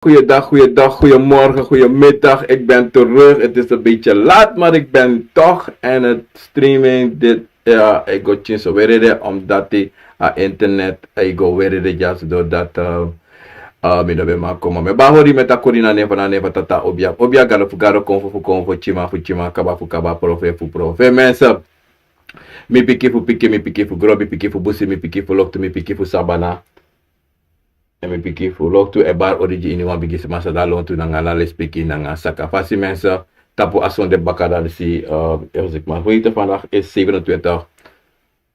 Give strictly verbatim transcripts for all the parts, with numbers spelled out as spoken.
Goeiedag, goeiedag, goeiemorgen, goeiemiddag. Ik ben terug. Het is een beetje laat, maar ik ben toch. En het streaming, dit, ja, ik go tjinso werede, omdat die, ah, internet, ik go werede, juist doordat, eh, eh, mi no ben man komen. Me bahori met akuri na nefa na nefa tata obia. Obia gado fu gado, konfo fu konfo, tjima fu tjima, kaba fu kaba, profe fu profe. Mensen, mi piki fu piki, mi piki fu grobi, piki fu busi, mi piki fu loktu, mi piki fu sabana. En mi piki fu loktu e bari odi gi ini wan bigi sma sa da lontu nanga ala lespeki nanga saka fasi, mensen. Tapu a sonde baka dati si, eh, als ik mag weten, vandaag is zevenentwintig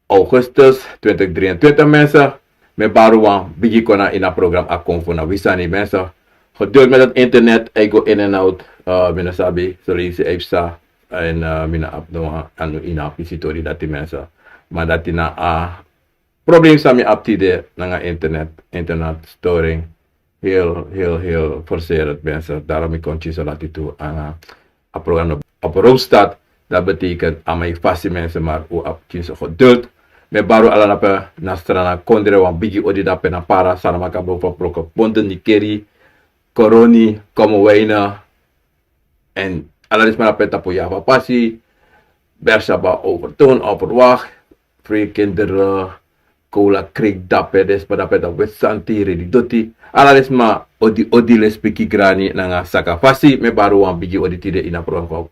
augustus twintig drieëntwintig, mensen. Mi e bari wan bigi kona ini a program A Konfo Na Wi Sani, mensen. Geduld met het internet, hij go in en out. Eh, mi no sabi, so leisi hij psa. En, eh, mi no abi no wan anu ini a pisi tori dati, mensen. Maar dati na a probleem san mi abi tide nanga internet, internetstoring. Heel, heel, heel verserend, mensen. Daarom ik kon tjinso lati tu nanga a program op rood staat. Dat betekent aan mijn fasi, mensen, maar u abi tjinso geduld. Mi e bari ala dape na Sranan kondre wan bigi odi dape na Para, Saramacca, Broko, Broko, Bonte, Nickerie, Coronie, Commewijne, en ala den sma dape tapu Java Pasi, Beersheba, Overtoom, Opperwacht, Free Kinderen, Kola Creek dape, den sma dape tapu Wit Santi, Redi Doti. Ala den sma odi, odi, lespeki, grani nanga saka fasi. Mi e bari wan bigi odi tide ini a program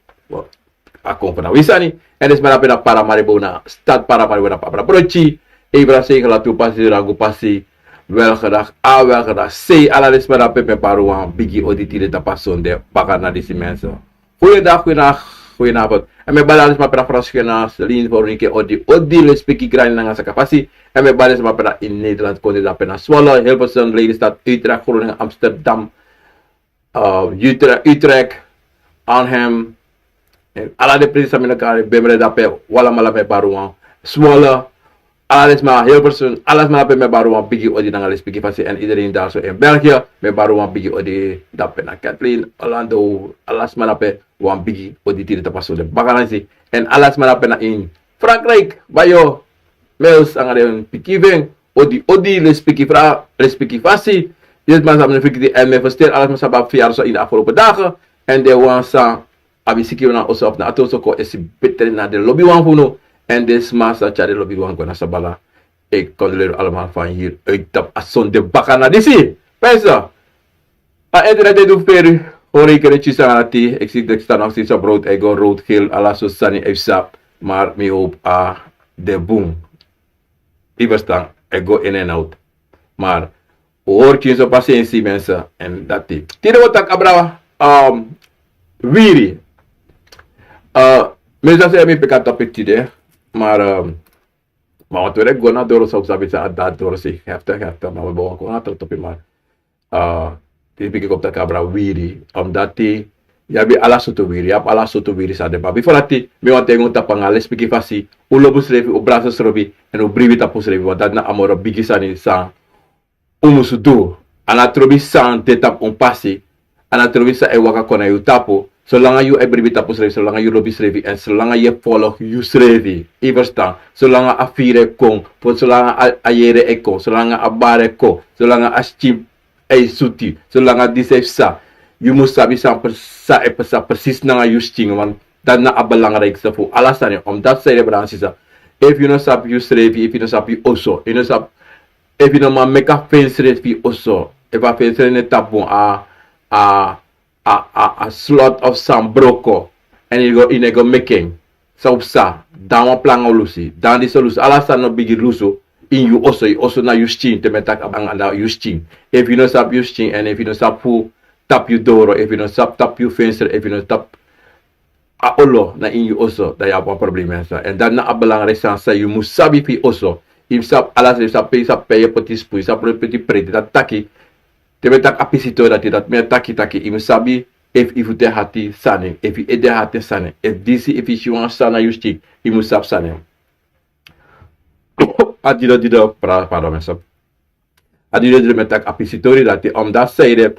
A Konfo Na Wi Sani. En den sma dape na Paramaribo, na stad Paramaribo, na Paramaribo, Brochi, Ebra, Segela, Tu Pasi, Rangu Pasi, Welgedag A, Welgedag C. Ala den sma dape mi e bari wan bigi odi tide tapu a sonde baka na disi, mensen. Goeiedag, goeienacht, goedenavond. En mi e bari ala den sma pe na Frans, Guiana, Celine, Veronica, odi, odi, lespeki, grani nanga saka fasi. En mi e bari den sma pe na in Nederland kondre dape na Zwolle, Hilversum, Lelystad, Utrecht, Groningen, Amsterdam, eh, Utrecht, Utrecht, Arnhem, en ala den presi san mi no kari, Bemre dape, wi alamala mi e bari wan. Zwolle, ala den sma, Hilversum, ala sma dape mi e bari wan bigi odi nanga lespeki fasi, en iedereen daar zo in België, mi e bari wan bigi odi dape na Kathleen, Orlando, ala sma dape wan bigi odi tide tapu a sonde baka na disi. En ala sma dape na in Frankrijk, Bayo, Mels, nanga den pikin fu en, odi, odi, lespeki fra, lespeki fasi. Yes, man, san mi no fergiti, en mi e ferstel ala sma san ben abi verjaardag so ini de afgelopen dagen. En den wan san abi siki na oso of na a troso, kon e si betri na den lobiwan fu unu. En den sma san tyari den lobiwan go na sabala, ik condoleer u allemaal van hier uit tapu a sonde baka na disi. Mensen, a internet e du feri, hori, kere, tjisa, nanga ti, ik zie, ik sta nog steeds op rood, hij go rood, geel, ala so sani, hij sap, maar mi hoop a de bun. I verstan, hij go in en out. Maar u hori tjinso pasensi, mensen, en dati. Tide wi o taki abra, um, wiri. Eh, mi sa se mi peki a topic tide, maar, um, maar wan tori e go na doro, so sabi sa a dati doro si heftig, heftig, maar wi ben wani kon na a tra topic, maar, eh, disi pikin kon taki abra wiri, omdat yu abi ala sortu wiri, yu abi ala sortu wiri san de, ma bifo dati, mi wani taigi un tapu anga lespeki fasi, un lobi unsrefi, un brasa unsrefi, en un bribi tapu unsrefi, want dati na a moro bigi sani san un musu du. A no trobi san de tapu un pasi, a no trobi san e waka kon na yu tapu, solanga yu e bribi tapu srefi, solanga yu lobi srefi, en solanga yu e folg yusrefi. I verstan? Solanga a firi e kon, solanga a, a yere e kon, solanga a bari e kon, solanga a skin e suti, solanga disi e psa, yu mus sabi san pers-, san e psa precies nanga yu skin, want dati na a belangrijkste fu ala sani. Omdat san ede, brada nanga sisa, efu yu no sabi yusrefi, efu yu no sabi yu oso, yu no sabi, efu yu no man meki a fensrefi fu yu oso, efu a fensrefi no e tapu bun, a, a, a, a, a slot of san broko, en yu go, yu no e go meki en, san o psa? Dan wan planga o lusu, dan disi o lusu, ala sani o bigin lusu ini yu oso. Yu oso na yu skin, te mi e taki anga yu skin. Efu yu no sabi yu skin, en efu yu no sabi fu tapu yu doro, efu yu no sabi tapu yu fensrefi, efu yu no sabi a olo na ini yu oso, dan yu abi wan problema, en san. En dati na a belangrijk sani san yu mus sabi fu yu oso. Yu mus sabi ala sani, yu sabi pe, yu sabi pe yu e poti spun, yu sabi pe yu e poti preti. Dati taki, te mi e taki a pisi tori dati, dati mi e taki taki yu mus sabi efu yu futu e hati sani, efu yu ede hati sani, efu disi, efu yu si wan sani na yu skin, yu mus sabi sani. A didon, didon, pra-, pardon, mensen. A didon, didon mi e taki a pisi tori dati, omdat san ede,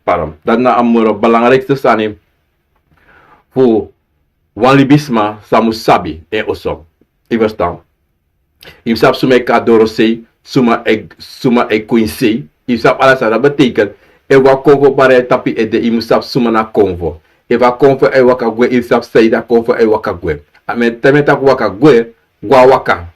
pardon, dati na a moro belangrijkste sani fu wan libisma san mus sabi en oso. I verstan? Yu mus sabi suma e kon na dorosei, suma e, suma e kon ini sei. Yu mus sabi ala sani. Dati betekent, Efu a konfo bari a e tapu yu ede, yu mus sabi suma na konfo. Efu a konfo e waka gwe, yu sabi sanede a konfo e waka gwe. A mi e, te mi e taki waka gwe, go na waka.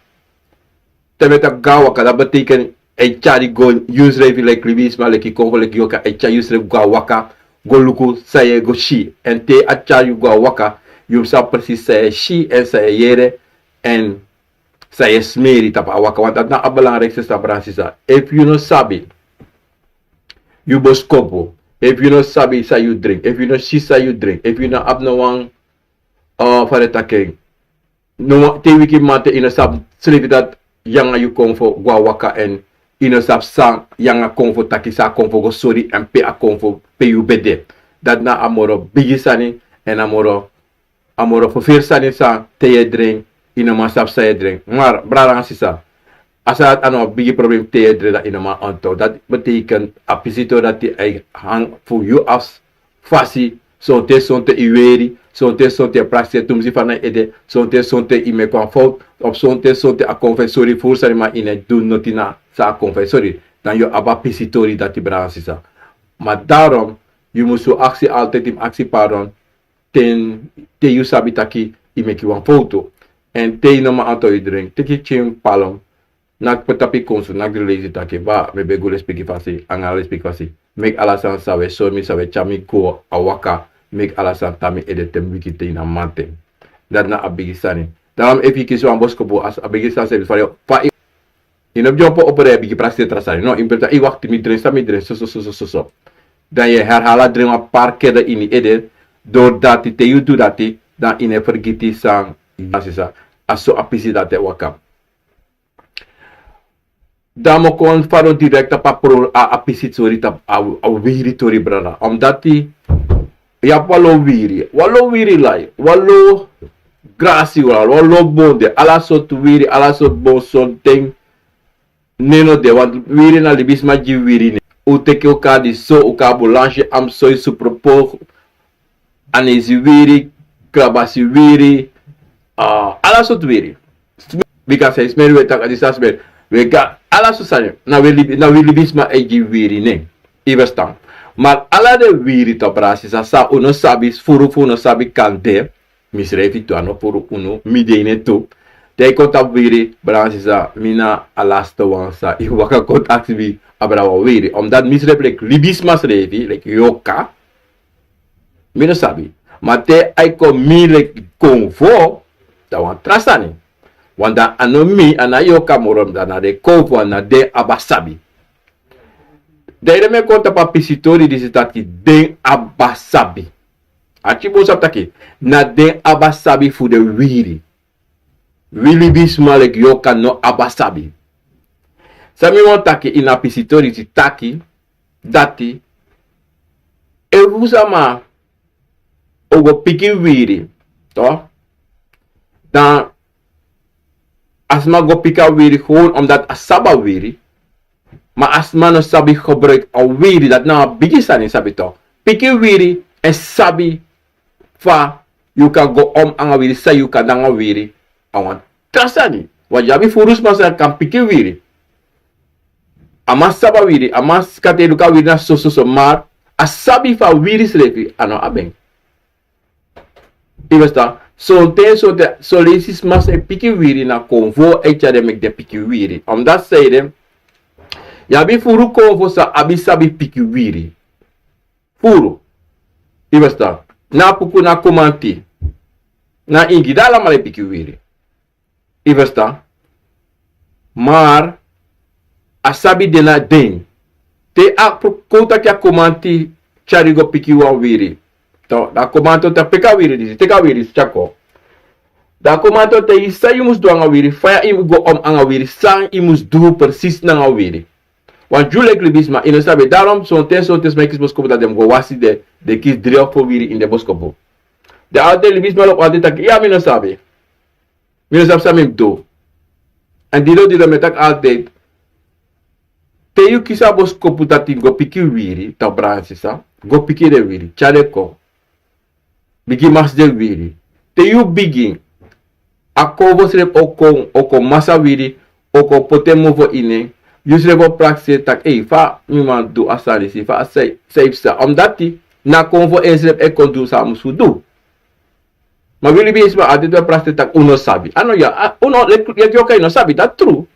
Te mi e taki go na waka, dati betekent a e tyari yu go, yusrefi leki libisma, leki konfo, leki yorka, a e tyari yusrefi go na waka, go luku san yu e go si. Èn te a tyari yu go na waka, yu mus sabi precies san yu e si èn san yu e yere, èn san yu e smeri tapu a waka. Want dati na a belangrikste sani, brada nanga sisa. Efu yu no sabi yu boskopu, efu yu no sabi san yu dringi, efu yu no si san yu dringi, efu yu no abi no wan, eh, fa den e taki en, no wan, te yu wiki mamanten, yu no sabi srefi dati yu nanga yu konfo go na waka èn yu no sabi san yu nanga konfo taki, san a konfo go sori èn pe a konfo, pe yu ben de. Dati na a moro bigi sani, èn a moro a moro ferferi sani san te yu e dringi, yu no man sabi san yu e dringi. Ma brada nanga sisa, a sani dati a no wan bigi problem te yu e dringi, dan yu no man onthou. Dati betekent a pisitori dati a e hang fu yu af fasi, sonten sonten yu weri, sonten sonten yu prakseri tumsi fa na yu ede, sonten sonten yu meki wan fowtu, of sonten sonten a konfo e sori furu sani ma yu no e du noti na san a konfo e sori. Dan yu abi a pisitori dati, brada nanga sisa. Ma daarom, yu musu aksi altijd, yu mus aksi pardon, ten, te yu sabi taki yu meki wan fowtu. Èn te yu no man onthou yu dringi, teki yu pikin palm, naki poti tapu yu konsu, naki den leisi taki: Baba, mi e begi un, lespeki fasi, nanga lespeki fasi, meki ala sani san un e sori mi, san un e tyari mi go na waka, meki ala sani tan na mi ede te mi wiki te na mamanten. Dati na a bigi sani. Daarom efu yu kisi wan boskopu, a bigi sani srefi fa yu, fa yu Yu no mus dyompo opo dan yu e bigin prakseri tra sani. No, yu mus taki: Ei, wakti, mi dringi, san mi dringi, so so so so so. Dan yu e herhaal a dringi wan paar keer dan ini yu ede. Dori dati, te yu du dati, dan yu no e fergiti san yu, a sisa, a so a pisi dati e waka. Dan mi o kon fadon direct tapu a pro-, a, a pisi tori tapu a, a wiri tori, brada. Omdati yu abi wan lo wiri, wan lo wiri lai, wan lo grasi, wan lo, wan lo bon de, ala sortu wiri, ala sortu bon sonten. Nen no de, want wiri na libisma gi wiri nen. Un teki un kari so, un kari bulansi, amsoi, supropo, anezi wiri, krabasi wiri, ah, ala sortu wiri. Bika san yu smeri, un e taki a disi a smeri. Un e gi ala sortu sani. Na wi libi-, na wi libisma e gi wiri nen. Yu ferstan? Ma ala den wiri tu, brada sisa, san un no sabi, furu fu un no sabi kan de. Misrefi tu, a no furu unu, mi de ini en tu. Te yu kon tapu wiri, brada sisa, mi na a laste wan san yu waka kon tapu mi, a brada wan wiri. Omdati misrefi leki libisma srefi, leki yorka, mi no sabi. Ma te a e kon mi leki konfo, dan wan tra sani. Want dan a no mi, a no yorka moro, dan na den konfo, na den abi a sabi. Dan yu de, mi e kon tapu a pisi tori disi taki den abi a sabi. Arki bun, sabi taki na den abi a sabi fu den wiri. Wi libisma leki yorka no abi a sabi. San mi wani taki ini a pisi tori disi taki dati, efu sama o go piki wiri, toch? Dan a sma go piki a wiri gewoon omdat a sabi a wiri. Ma a sma no sabi gebruik a wiri, dati na wan bigi sani, sabi toch. Piki wiri èn sabi fa yu kan go om nanga wiri, san yu kan du nanga wiri, a wan tra sani. Want yu abi furu sma san kan piki wiri. A man sabi a wiri, a man kan luku a wiri na so so so, maar a sabi fu a wiri srefi a no abi en. Yu ferstan? Sonten, sonten, son leisi sma san e piki wiri na konfo e tyari den meki den piki wiri. Omdati sanede, yu abi furu konfo san abi sabi piki wiri. Furu. Yu ferstan? Na Apuku, na Kumanti, na Ingi, den alamala e piki wiri. Yu ferstan? Maar a sabi de na den. Te a pro-, kon taki a Kumanti tyari yu go piki wan wiri, toch, dan a Kumanti o taki: Piki a wiri disi, teki a wiri disi, tyari kon. Dan a Kumanti o taigi yu san yu mus du nanga wiri, fa yu mus go om nanga wiri, san yu mus du precies nanga wiri. Want yu leki libisma, yu no sabi. Daarom sonten, sonten sma e kisi boskopu dati den mus go wasi den, den kisi dri of fo wiri ini den boskopu. Dan altijd libisma lobi altijd taki: Ya, mi no sabi. Mi no sabi san mi mus du. Èn didon, didon, mi e taki altijd, te yu kisi a boskopu dati go piki wiri, toch, brada nanga sisa, go piki den wiri, tyari den kon. Bigin masa den wiri. Te yu bigin, a konfo srefi o kon, o kon masa wiri, o kon poti en mofo ini en, Yusrefi o prakseri taki, ei, fa mi man du a sani disi, fa a san e psa. Omdati na a konfo ensrefi e kon du san a musu du. Ma wi libisma altide e prakseri taki un no sabi. A no ya, un no, leki, leki yu o kai, yu no sabi, dati tru.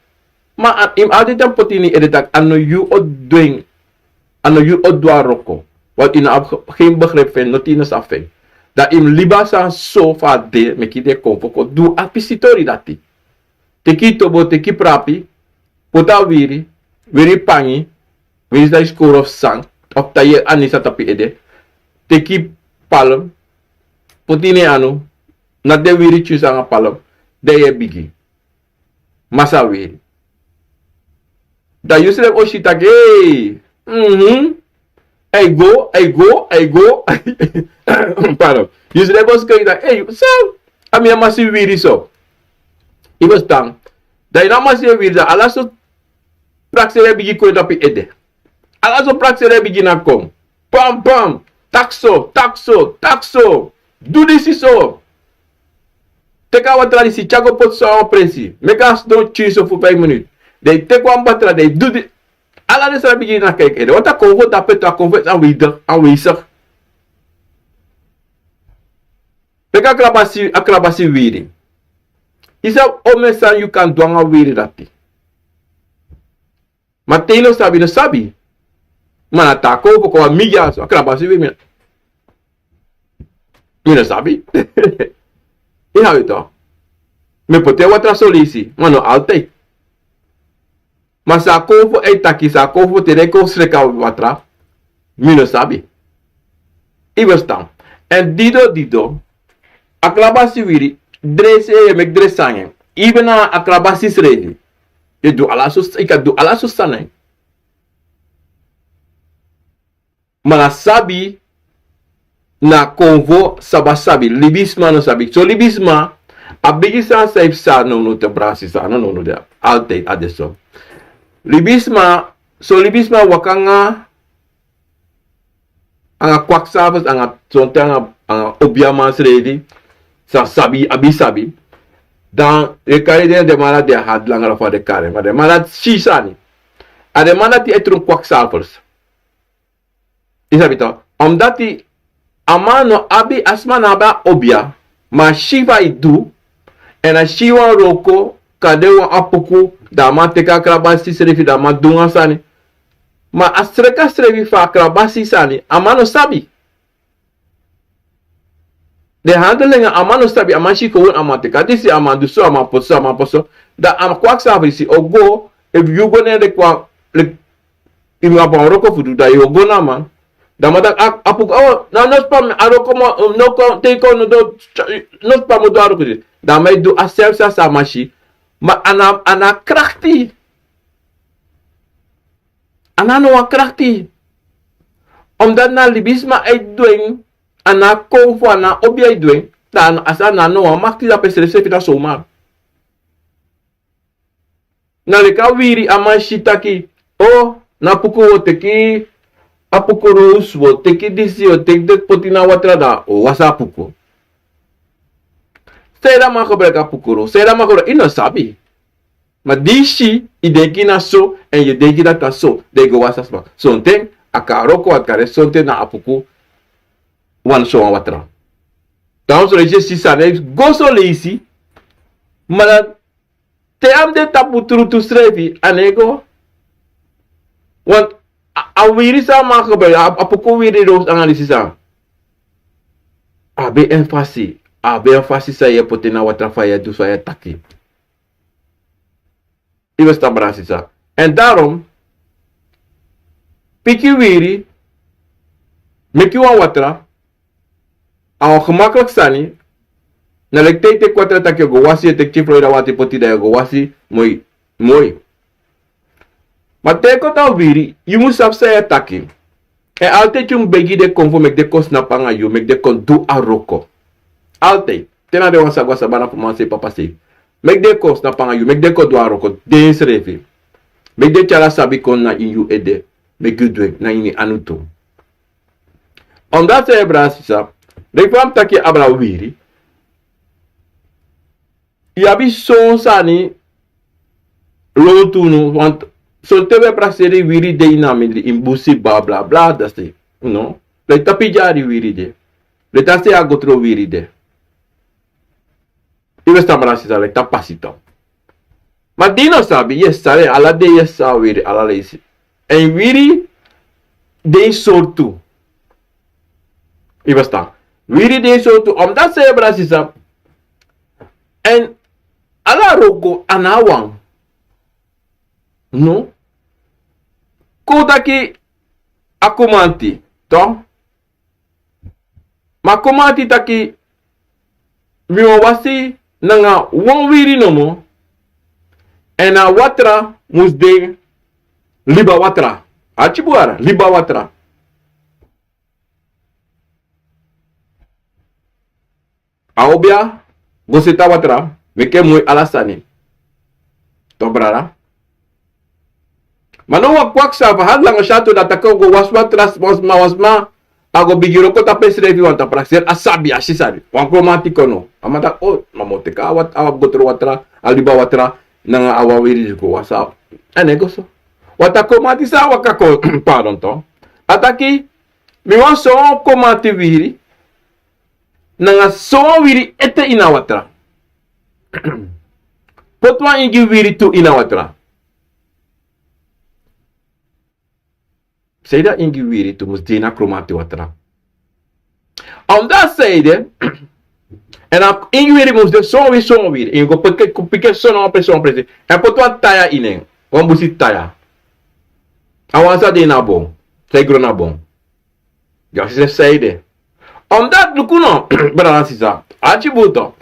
Ma yu mus altide poti ini yu ede taki a no yu o du en, a no yu o du a wroko. Want yu no abi gen begrijp fu en, noti yu no sabi fu en. Dan yu mus libi a sani so fa a de, meki den konfo kon du a pisi tori dati. Teki yu tobo, teki yu prapi, poti a wiri, wiri pangi, wiri san yu skori of san, of tan yu e anisa tapu yu ede. Teki palm, poti ini yu anu, na den wiri tyusu nanga palm, dan yu e bigin. Masa wiri. Dan yusrefi o si taki, ei, mhm. A e go, a e go, a e go. Pardon. Yusrefi o si taki, ei, so, a mi a masi wiri so. Yu ferstan. Dan yu no a masi wiri, dan ala so prakseri e bigin kon tapu yu ede. Ala so prakseri e bigin na kon. Pam, pam. Taki so, taki so, taki so. Du disi so. Teki a watra disi, tyari go poti so a wan presi. Meki a sidon tyari so fu feifi miniti. Dan yu teki wan batra, dan yu du di-, ala den sani bigin na kon yu ede. Want a konfo de ape tu, a konfo is aanwezig, aanwezig. Teki a krabasi, a krabasi wiri. Yu sabi omeni sani yu kan du nanga wiri dati. Ma te yu no sabi, no sabi. Ma na taki fu kon wan mi dyaso, a krabasi wiri mi no, mi no sabi. Yu sabi toch. Mi e poti en watra son leisi, ma no altijd. Ma san a konfo e taki, san a konfo te den kon sreka watra, mi no sabi. Yu ferstan. Èn dido, dido, a krabasi wiri, dresi, yu e meki dresi nanga en. Even na a krabasi srefi. Yu e du ala so, yu kan du ala so sani nanga en. Ma na sabi, na konfo sabi a sabi. Libisma no sabi. So libisma, a bigi sani san e psa nownow te, brada sisa, no, nownow de. Altijd a de so. Libisma, so libisma waka nanga, nanga kwakzalvers, nanga, sonten nanga, nanga obiaman srefi, san sabi, abi sabi. Dan yu e kari den, den man dati den hart langa fu den kari. Ma den man dati si sani. A den man dati e tron kwakzalvers. Yu sabi toch. Omdati a man no abi, a sma no abi a obia, ma a si fa yu du, èn a si wan wroko, kande wan apuku, dan a man teki a krabasi srefi, dan a man du wan sani. Ma a sreka srefi fu a krabasi sani, a man no sabi. Den handel nanga a man no sabi, a man si kon, a man teki a disi, a man du so, a man poti so, a man poti so. Dan a kwakzalver disi o go, efu yu go na en de kwa, like, yu abi wan wroko fu du, dan yu o go na a man. Dan a man taki, a, apuku, o, na no span mi, a wroko mi o, no kon, te yu kon, no du, no span mi o du a wroko disi. Dan a man e du a selfs san a man si. Ma a no, a no krakti. A no abi no wan krakti. Omdati na libisma e du en, a no konfo, a no obia e du en, dan a sani no abi no wan makti tapu ensrefi, srefi na somar. Na leki a wiri, a man si taki, o, na apuku, wi o teki apuku rose, wi o teki disi, wi o teki dati poti na watra, dan wi o wasi a apuku. San dan a man gebruik a apuku rose? San dan a man gebruik? Yu no sabi. Ma di yu si, yu denki na so, èn yu denki dati na so, dan yu go wasi a sma. Sonten a kan wroko, a kan de, sonten na apuku wan so wan watra. Dan wan son leisi yu e si sani e go son leisi, ma dan te a mus de tapu trutu srefi, a no e go. Want a, a wiri san a man gebruik, a, apuku wiri, rose nanga disi san. A abi en fasi, a abi en fasi san yu e poti na watra, fa yu e du, san yu e taki. Yu e ferstan, brada sisa. Èn daarom, piki wiri, meki wan watra, a wan gemakkelijk sani, na leki te yu teki watra taki yu o go wasi, yu e teki tyari Florida watra poti, dan yu o go wasi, moi, moi. Ma te yu kon tan wiri, yu mus sabi san yu e taki. Èn altijd yu mus begi den konfo meki den kon snapu nanga yu, meki den kon du a wroko. Altijd. Te na den wan sa go a sabana fu mamasei, papasei. Meki den kon snapu nanga yu, meki den kon du a wroko, densrefi. Meki den tyari a sabi kon na ini yu ede, meki yu du en na ini yu anu tu. Omdati san yu, brada sisa, leki fa mi taki, abra wiri. Yu abi son sani, lontu unu, want Sonten we prakseri wiri de ini a mindri, ini busi, bla bla bla, dati. No. Leki tapu dyari wiri de. Leki a sei a go tron wiri de. Yu e ferstan, brada sisa, leki tapu pasi tu. Ma di yu no sabi, yu e sari en ala dei, yu e sari wiri ala leisi. Èn wiri de ini sortu. Yu e ferstan. Wiri de ini sortu. Omdati sei, brada sisa. Èn ala wroko a no wan. No. Kon taki a komanti, to. Ma komanti taki mi wani wasi nanga wan wiri nomo. Èn a watra mus de liba watra. Arki bun, liba watra. A obia go seti a watra, meki en moi, ala sani. To, brada. Ma now wan kwaksalver hadi langa syatu, dan a taki a o go wasi watra, wan sma, wan sma, a go bigin wroko tapu ensrefi, want a prakseri, a sabi, a si sani. Wan komanti kon now. A man taki, o, ma mi o teki a wat-, a go tron watra, a liba watra, nanga a wan wiri disi go wasi. Èn a e go so. Want a komanti sa waka kon, pardon to. A taki, mi wani so wan komanti wiri, nanga so wan wiri ete ini a watra. Poti wan ingi wiri tu ini a watra. Sei dati a ingi wiri tu mus de ini a komanti watra. Omdati sei de, èn a ingi wiri mus de so wan wiri, so wan wiri. Yu go piki, piki so na wan pe, so wan presi. Èn poti wan taya ini en. Wan busi taya. A wan san de ini a bon. San e gro na bon. Dati srefi sei de. Omdati luku no, brada sisa. Arki bun to.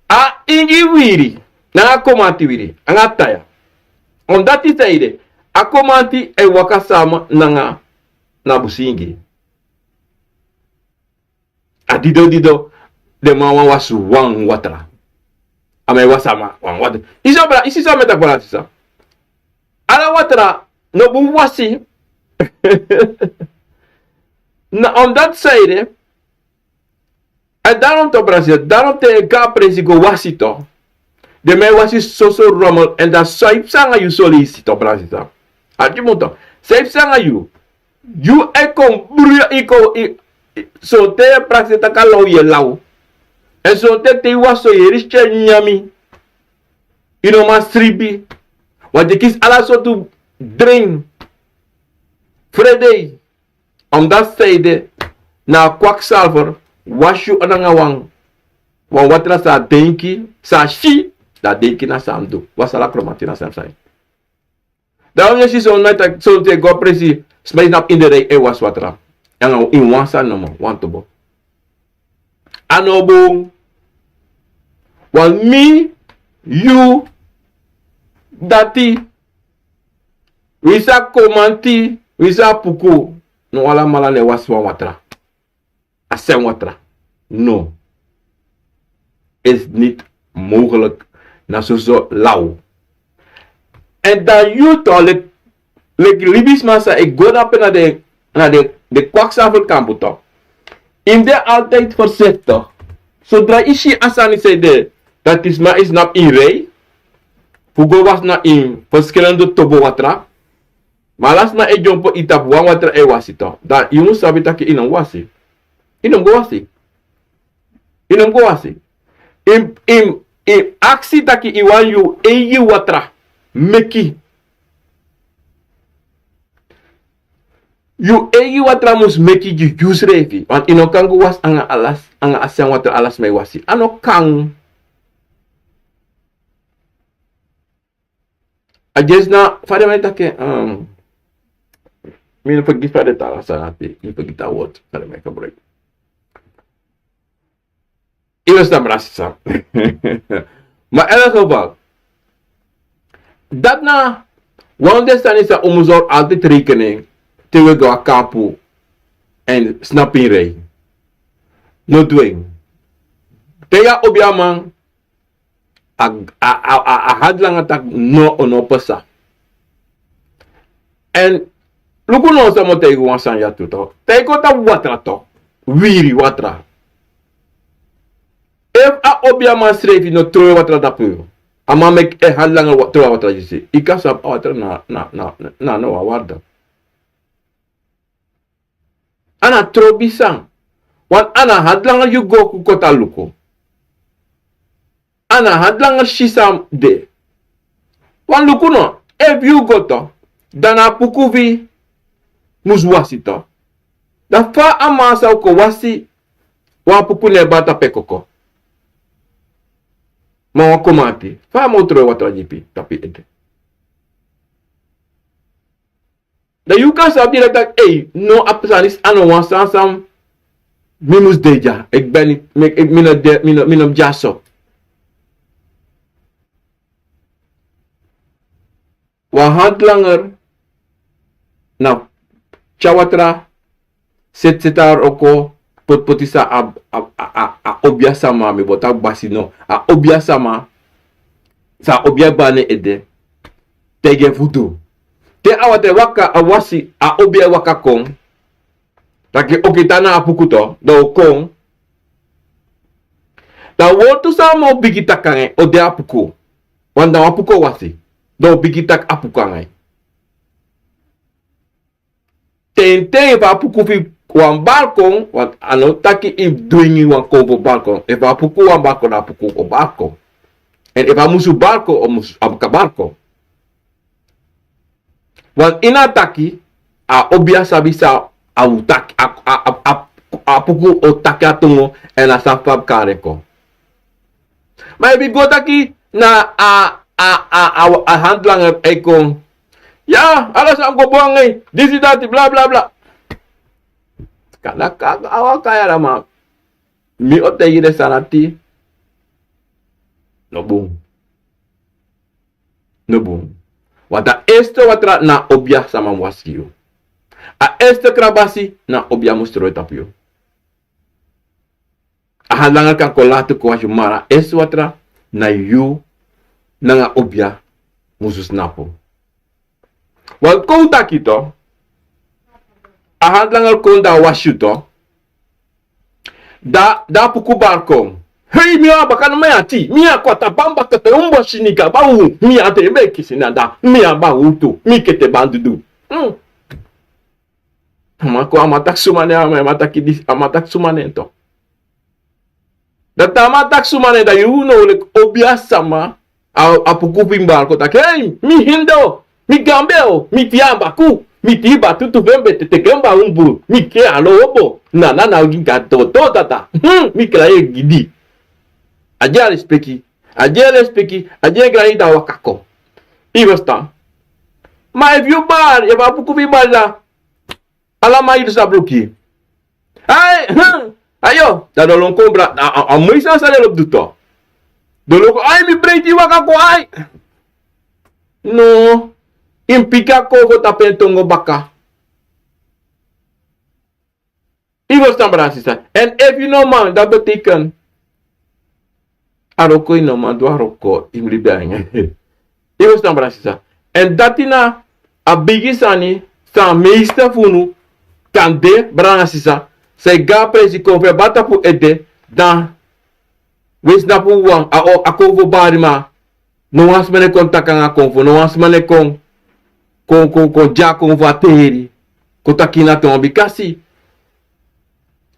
A ingi wiri, nanga komanti wiri, anga taya. Omdati sei de. A komanti e waka sama nanga na busi ingi. A dido dido, den man wani wasi wan watra. A man e wasi a man wan watra. Yu si, brada, yu si san mi e taki, brada sisa. Ala watra no bun wasi. Na omdati sei de. Èn daarom to, brada sisa, daarom te yu go a presi go wasi to. Den man e wasi soso rommel, èn dan san e psa nanga yu so leisi to, brada sisa. Arki bun to. San e psa nanga yu. Yu e kon bruya, yu kon, yu, yu, sonten yu e prakseri taki a law, yu e law. Èn sonten te yu wasi so yu e risi tyari nyanyan. Yu no man sribi. Want yu e kisi ala sortu dren. Frede. Omdati sei de, na a kwaksalver wasi yu nanga wan, wan watra san a denki, san a si, dan a denki na san a mus du. Wasi ala komanti na san a mus du. Dan yu e si son na taki, sonten go a presi, sma e snapu ini den rij e wasi watra. Nanga ini wan sani nomo, wan tobo. A no bun. Wan mi, yu, dati, winsi a komanti, winsi a puku, no alamala no e wasi wan watra. A srefi watra. No. Is niet mogelijk. Na soso law. Èn dan yu to, leki, leki libisma san e go drape na den, na den, den kwaksalver kampu to. Yu mus de altijd voorzichtig. Zodra yu si a sani san e de, dati sma e snapu ini rij fu go wasi na ini verschillende tobo watra. Ma ala sma e dyompo ini tapu wan watra e wasi to. Dan yu mus sabi taki yu no mus wasi. Yu no mus go wasi. Yu no mus go wasi. Yu, yu, yu aksi taki yu wani yu eigi watra meki. Yu eigi watra mus meki gi yusrefi. Want yu no kan go wasi anga ala, anga a srefi watra ala sma e wasi. A no kan. A dyesi na, fa den man e taki en, um, mi no fergiti fa den e taki a sani dati, mi fergiti a word fa den man e gebruik. Yu e ferstan, brada sisa. Ma in elk geval, dati na wan fu den sani san un mus hori altijd rekening te un e go a kampu èn snapu ini rij. No du en. Te yu e obi a man, a, a, a, a, a hadi langa taki no, o no pasa. Èn luku no, san mi o taigi wan sani ya tu to. Te yu kon tapu watra to, wiri watra. Efu a obiaman srefi no trowe watra tapu yu, A man meki en hadi langer tron a watra disi. Yu kan sabi a watra na, na, na, na no wan warda. A na trobi san. Wan a na hadi langer yu go ku koti a luku. A na hadi langer si san de. Wan luku no, efu yu go to, dan na a puku fu yu mus wasi to. Dan fa a man sa o kon wasi wan puku na en bari tapu en koko? Ma wan komati, fa a man o tron watra dipi tapu en ede? Dan yu kan sabi direkt taki, ei, no, a sani disi a no wan sani san mi mus de dya. Eki ben, mi, mi no de, mi no, mi no mus dya so. Wan hadi langer na tyari watra, seti, seti a wroko, poti, poti san a, a, a, a, a obia sama, mi bo taki basi no, a obia sama, san a obia bari na en ede, taigi en fu du. Te a watra e waka, a wasi, a obia e waka kon. Taki oki, tan na a puku to, dan a o kon. Dan a wortu san a man o bigin taki nanga en o de a puku. Want dan wan puku o wasi. Dan a o bigin taki a puku nanga en. Ten, ten, efu a puku fu yu wani bari kon, want a no taki yu mus dwingi wan konfo bari kon. Efu a puku wani bari kon, dan a puku o bari kon. Èn efu a musu bari kon, a musu, a kan bari kon. Want ini a taki, a obia sabi san a o taki, a, a, a, a, a puku o taki a tongo, èn a sabi fa a mus kari en kon. Ma efu yu go taki na a, a, a, a, a hadi langer e kon. Ya, ala sani go bun nanga yu, disi, dati, bla, bla, bla. Kande a waka yara, ma mi o taigi den sani dati no bun. No bun. Want a eerste watra na obia sama mus wasi yu. A eerste krabasi na obia mus tron tapu yu. A hadi langer kan kon lati kon wasi yu, ma a eerste watra na yu nanga obia musu snapu. Want kon un taki to, a hadi langer kon dan a wasi yu to. Dan, dan a puku bari kon. Hei, mi a baka no mi ati, mi a kwata bamba kete un bosi niga ba u, mi a te be kisi na da, mi a ba u tu, mi kete bandudu. Hmm. A man kon, a man taki suma nen, a man, a man taki disi, a man taki suma nen to. Dan te a man taki suma nen, dan yu no leki obia sama, a, a puku fu yu bari kon taki, hei, mi hindo, mi gambe o, mi tiambaku, mi tiba tutu fu en bete te gamba un bun, mi ke alo obo, na, na, na, gi ga do, do, dada. Hmm, mi kila yu gidi. A di a lespeki, a di a lespeki, a di a grani dan waka kon. Yu ferstan. Ma efu yu bari, efu a puku fu yu bari dan, ala man yu du sa bruki. Ai, hmm, ayo, dan den lon kon bra, a, a, a moi san san den lobi du to. Den lon kon, ai, mi breiti waka kon, ai. No, yu mus piki a konfo tapu en tongo baka. Yu ferstan, brada, sisa. Èn efu yu no man, dati betekent a wroko yu no man du, a wroko yu mus libi nanga en. Yu ferstan, brada, sisa. Èn dati na a bigi sani san a meeste fu unu kan de, brada, sisa. San e go a presi kon fu en bari tapu ede, dan wi e snapu wan, a, o, a konfo bari, ma no wan sma no e kon taki nanga konfo, no wan sma no e kon, kon, kon, kon gi a konfo a teri, kon taki na tongo, bikasi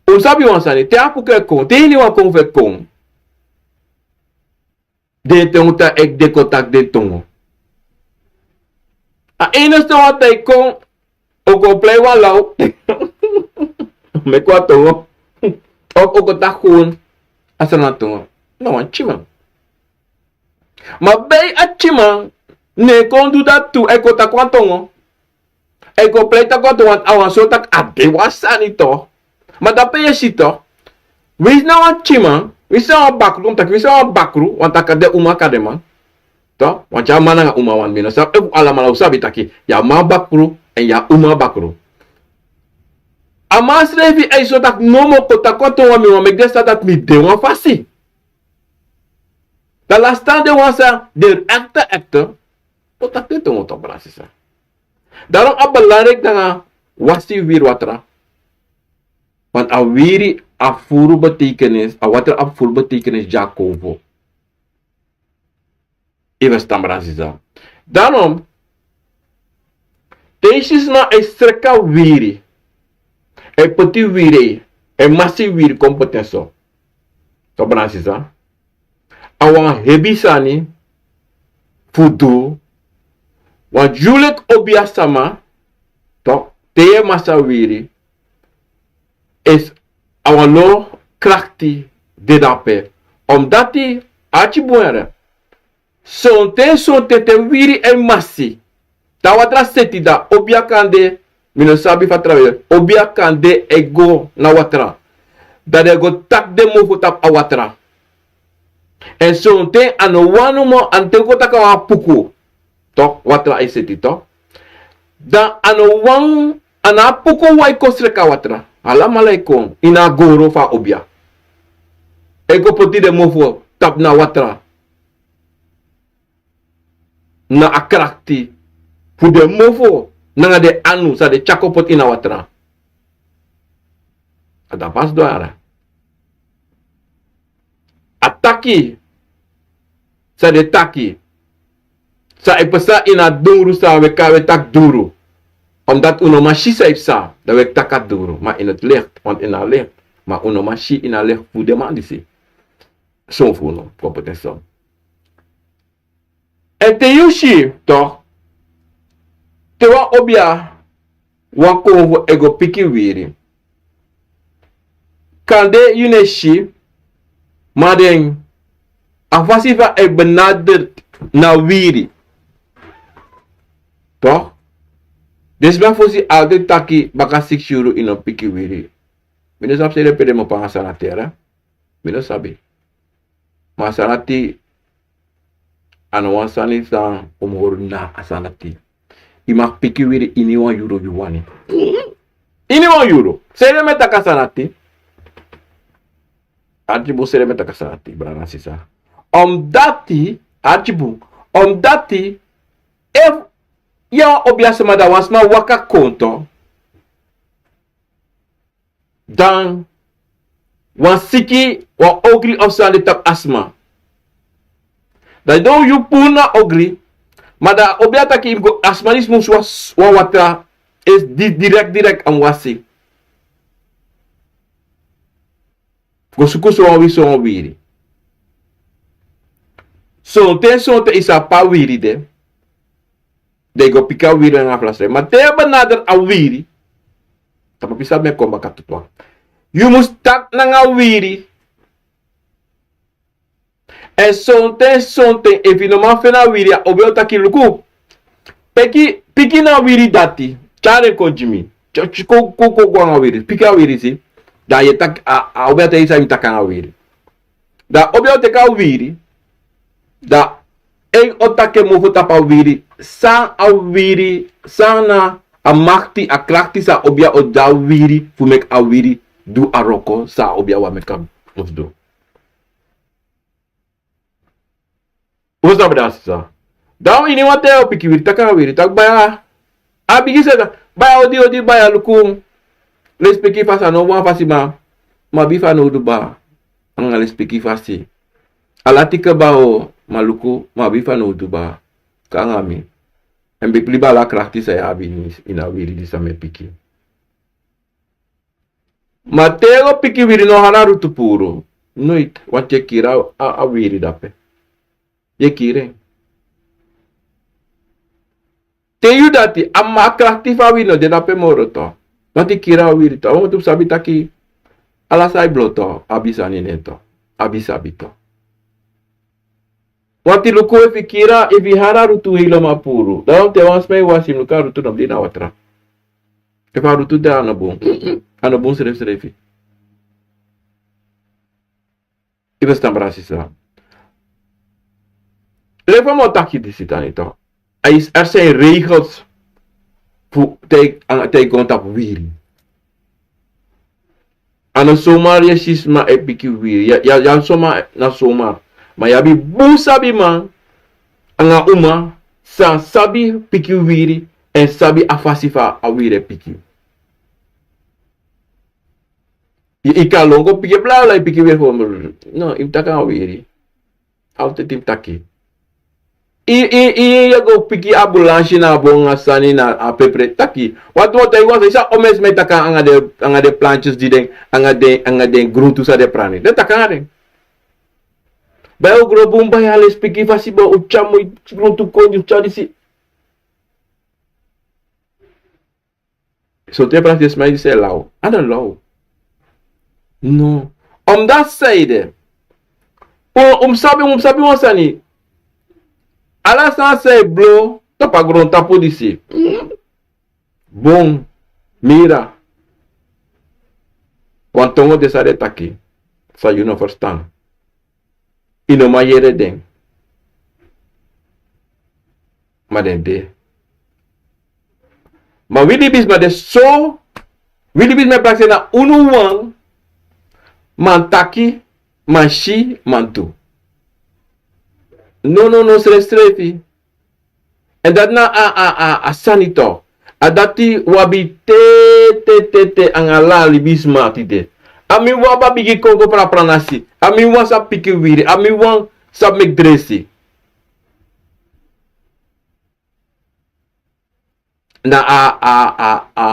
un sabi wan sani, te a puku e kon, te iniwan konfo e kon, den tongo tan, eki den kon taki den tongo. A enigste wan tan e kon, o kon plei wan law, meki wan tongo, of o kon taki gewoon a Sranan tongo. Na wan tyiman. Ma bij a tyiman no e kon du dati tu, a e kon taki wan tongo. A e kon plei taki wan tongo, want a wani sori taki a de wan sani to. Ma dape yu e si to, winsi na wan tyiman, winsi na wan bakru, kon taki winsi na wan bakru, want a kan de uma, a kan de man. To, want yu a man nanga uma wan, mi no sabi efu alamala o sabi taki yu a man bakru èn yu a uma bakru. A man srefi e sori taki nomo, kon taki wan tongo, mi wani meki den sabi dati mi de wan fasi. Dan lastan den wan san de ekte, ekte, kon taki den tongo tu, brada, sisa. Daarom a belangrijk nanga wasi wiri watra. Want a wiri abi furu betekenis, a watra abi furu betekenis gi a konfo. Yu e ferstan, brada nanga sisa? Daarom, te yu si sma e sreka wiri, e poti wiri, e masi wiri kon poti en so, tok, brada nanga sisa, a wan hebi sani fu du. Wan yu leki obiasma, tok, te yu e masi a wiri, esi a wan lo krakti de dape. Omdati, arki bun yere, sonten sonten te wiri e masi, te a watra seti, dan obia kan de, mi no sabi fa trawan, obia kan de e go na watra. Dan den go taki den mofo tapu a watra. Èn sonten a no wani moo, a no, te wi kon taki a wan puku, tok, watra e seti, tok. Dan a no wan, a no a puku wawan e kon sreka watra. Alamala e kon ini a goro fu a obia e go poti den mofo tapu na watra. Na a krakti fu den mofo nanga den anu san den tyari kon poti ini a watra. A dati pasi du yere. A taki san den taki, san e pasa ini a dungru san wi e kari, wi e taki dungru. Omdati un no man si san e pasa, dan wi e taki a dungru, ma in het licht, want in a licht, ma un no man si ini a licht fu den man disi. Son fu unu kon poti en so. Èn te yu si, tok, te wan obia wani kon fu e go piki wiri, kande yu no e si, ma den, a fasi fa e benadert na wiri, tok, den sma fosi altijd taki baka siksi yuru yu no piki wiri. Mi no sabi san ede pe den mu panga sani ati yere. Mi no sabi. Ma a sani ati, a no wan sani san un mu hori na a sani ati. Yu mag piki wiri ini wan yuru yu wani. Ini wan yuru. San ede mi e taki a sani ati? Arki bun, san ede mi e taki a sani ati, brada nanga sisa? Omdati, arki bun, omdati, efu yu a wan obiasma, dan wan sma waka kon, tok, dan wan siki, wan ogri of san de tapu a sma. Dan yu puru na ogri, ma dan a obia taki yu mu go, a sma disi musu wasi wan watra, esi di, direkt, direkt a mu wasi. Go suku so wan wi, so wan wiri. Sonten sonten yu sabi pe a wiri de. Den go piki a wiri nanga flasrek. Ma te yu benader a wiri, tapu a pisi san mi e kon baka tu, tok, yu mus taki nanga a wiri. Èn sonten sonten, efu yu no man feni a wiri, a obia o taki: Luku, piki, piki na a wiri dati, tyari en kon gi mi. Tya, tya, kon, kon, kon go nanga a wiri, piki a wiri, si. Dan yu e taki, a, a obia taigi yu san yu mus taki nanga a wiri. Dan a obia o teki a wiri, dan en o taki en mofo tapu a wiri, san a wiri, san na a makti, a krakti san a obia o gi a wiri fu meki a wiri du a wroko san a obia wani meki a mus du. Un sabi dati, sisa. Dan yu ini wan ten o piki wiri, taki nanga wiri, taki: Baya, a bigi seta, baya, odi, odi, baya, luku. Lespeki fasi, a no wan fasi, ma mi abi fanowdu, baya. Nanga lespeki fasi. A lati kaba o, ma luku, mi abi fanowdu, baya. Kon nanga mi. Èn mi e bribi ala krakti san yu abi ini, ini a wiri disi san mi e piki. Ma te yu go piki wiri, no hari a rutu puru. Noiti, want yu e kiri a, a wiri dape. Yu e kiri en. Te yu dati, a ma, a krakti fu a wiri no de dape moro tu. Want yu kiri a wiri tu. A wan tu sabi taki ala san e blo tu, abi sani ini en tu. Abi sabi tu. Want luku, efu yu kiri, efu yu hari a rutu helemaal puru, dan te wan sma e wasi, luku, a rutu no ben de na watra. Efu a rutu de, a no bun. A no bun srefsrefi. Yu e ferstan, brada, sisa? Leki fa mi o taki disi, dan yu e taki, er zijn regels fu te, te yu go na tapu wiri. A no zomaar yu e si sma e piki wiri. Ya, ya, ya, zomaar, na zomaar. Ma yu abi bun sabiman nanga uma san sabi piki wiri èn sabi a fasi fa a wiri e piki. Yu, yu kan lon go piki, bla bla, yu piki wiri fu, no, yu mus taki nanga wiri. Altijd yu mus taki. I, i, i, yu e go piki a bulansi na a bon, a sani na a pepre. Taki. Wantu wan taigi wan sani, san omen sma e taki anga den, anga den plantjes di den, anga den, anga den gruntu san den prani. Den taki anga den. Bai un gron bun, bai a lespeki fasi, bai un tyari moi gruntu kon, un tyari disi. So te prati sma e disi e law. A no law. No. Omdat san ede. Un, un mus sabi, un mus sabi wan sani. Ala sani san e blo tapu a grontapu disi. Bun. Mira. Wan tongo de san den taki. San yu no ferstan. Yu no man yere den. Ma den de. Ma wi libisma de so, wi libisma e prakseri na unu wan, man taki, man si, man du. No, no, no, srefsrefi. Èn dati na a, a, a, a sani tu. A dati wi abi te, te, te, te, anga ala libisma tide. A mi wan abi bigi kon go prapra na si. A mi wan sabi piki wiri. A mi wan sabi meki dresi. Na a, a, a, a,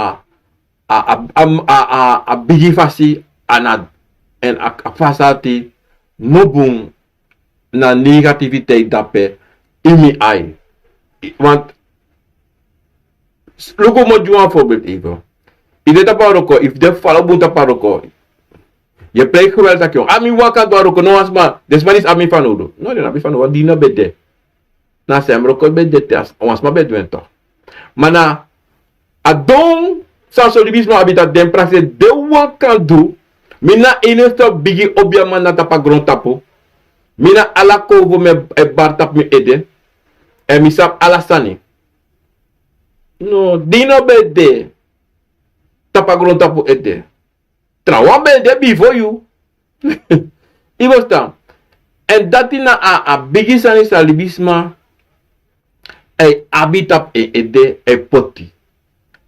a, a, a, a, a bigi fasi a na, èn a, a fasi ati no bun na negativiteit dape ini mi ai. Want, luku mi o gi wan voorbeeld even. Yu de tapu a wroko, efu yu de fala bun tapu a wroko. Yu e prei geweldig taki, a mi wan kan du a wroko, no wan sma, den sma disi abi mi fanowdu. No, den no abi fanowdu, want di no ben de. Na san mi wroko ben de te, wan sma ben du en toch. Ma na a don san so libisma abi taki den prakseri, den wan kan du. Mi na a enigste bigi obiaman na tapu a grontapu. Mi na ala kownu fu mi e bari tapu mi ede. Èn mi sabi ala sani. No, di no ben de tapu a grontapu ede. Trawan ben de bifo yu. Yu ferstan. Èn dati na a, a bigi sani san libisma e abi tapu en ede e poti.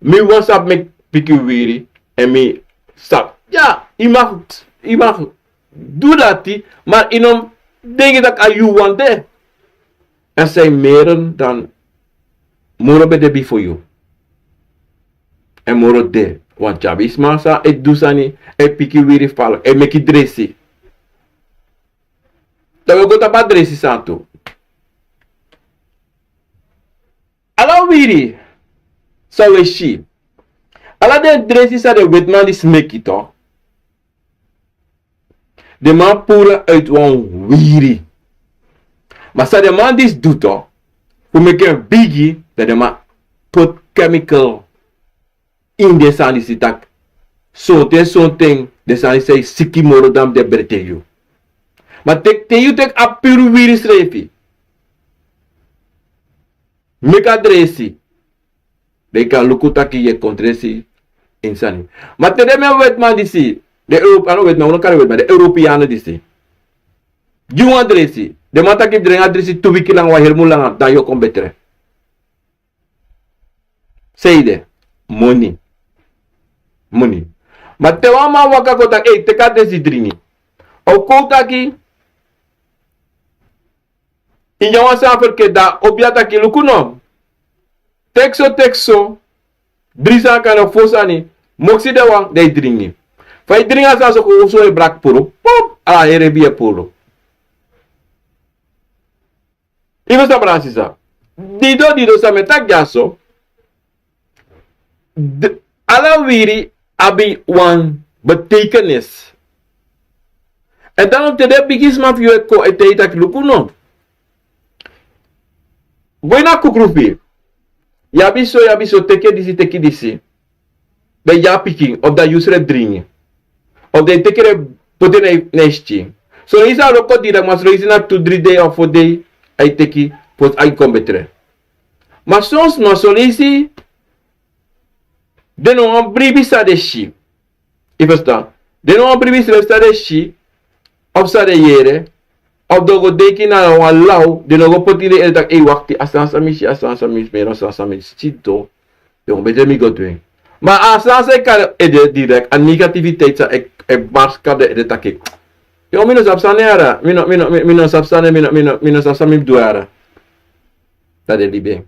Mi wan sabi meki piki wiri, èn mi sabi. Ya, yu mag, yu mag du dati, ma yu no denki taki a yu wan de. Er zijn meren dan moro ben de bifo yu. Èn moro de, want yu abi sma san e du sani, e piki wiri fala, e meki dresi. Dan wi o go tapu a dresi sani tu. Ala wiri san wi e si. Ala den dresi san den wetiman disi meki tu. Den man puru en uit wan wiri. Ma san den man disi du tu, fu meki en bigi, dan den man poti chemical ini den sani disi taki. Sonten, sonten, den sani disi e siki moro dan den brede yu. Ma teki, te yu teki a puru wiri srefi. Meki a dresi. Den kan luku taki yu e kon dresi ini sani. Ma te den men wetiman disi, den Europe, a no wetiman, un no kari wetiman, den Europeanen disi. Gi wan dresi. Den man taki fu dringi a dresi tu wiki langa, wan heri mun langa, dan yu o kon betre. San ede? Moni. Moni. Ma te wan man waka kon taki, ei, teki a dresi dringi. A o kon taki, ini a wan sani ferkeri, dan a obia taki luku no. Teki so, teki so. Dringi sani, kan no fosi sani. Moksi de wan, dan yu dringi. Fa yu dringi a sani so, kon so e braki puru. Pop! A heri e puru. Yu ferstan, brada, sisa. Dido, dido, san mi e taki dyaso. Ala wiri abi wan betekenis. Èn dan te den bigisma fu yu e kon e taigi yu taki luku no. Go ini a kukru fu yu. Yu abi so, yu abi so, teki disi, teki disi. Dan yu gi a pikin, of dan yu srefi dringi. Of dan yu teki en poti en na yu skin. Son leisi a wroko direct, ma son leisi na tu, dri dei of fo dei, a e teki, fosi a e kon betre. Ma son sma, son leisi den no wani bribi san den si. Yu ferstan? Den no wani bribi srefi san den si, of san den yere, of den o go denki na wan law, den no go poti den ede taki, ei, wakti, a sani san mi si, a sani san mi smeri, a sani san mi si tu. Den o betre mi go du en. Ma a sani san e kari ede direct, a negativiteit san e, e marsi kari den ede taki. Yo, mi no sabi san yara, mi no, mi no, mi, mi no sabi san, mi no, mi no, mi no sabi san mi du yara. dan den libi en.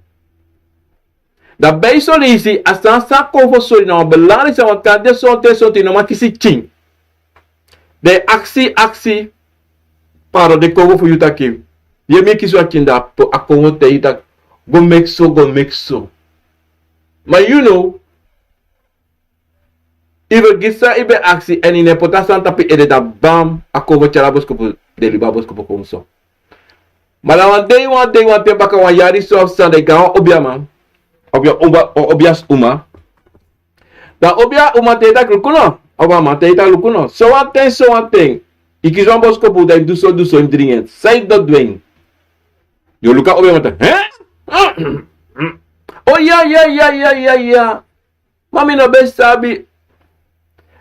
Dan bij son leisi a sani san kon fu sori na wan belangriki sani, want kan de sonten sonten yu no man kisi tyin. Dan yu aksi aksi, pardon, den kongo fu yu taki, yu e mi kisi wan tyin, dan a kongo taigi yu taki go meki so, go meki so. Ma yu no, yu fergiti san yu ben aksi èn yu no e poti a sani tapu yu ede, dan bam, a kongo tyari a boskopu, den libi a boskopu kon so. Ma na wan dei wan dei wan ten baka wan yari so fu sani, dan yu go na wan obiaman, obi a uma, obias uma. Dan obi a uma taigi yu taki luku no, obi a man taigi yu taki luku no, sowan ten sowan ten yu kisi wan boskopu, dan yu du so du so, yu dringi en, san yu dati du en? Yu o luku a obi a man taki, hè? O ya ya ya ya ya ya. Ma mi no ben sabi.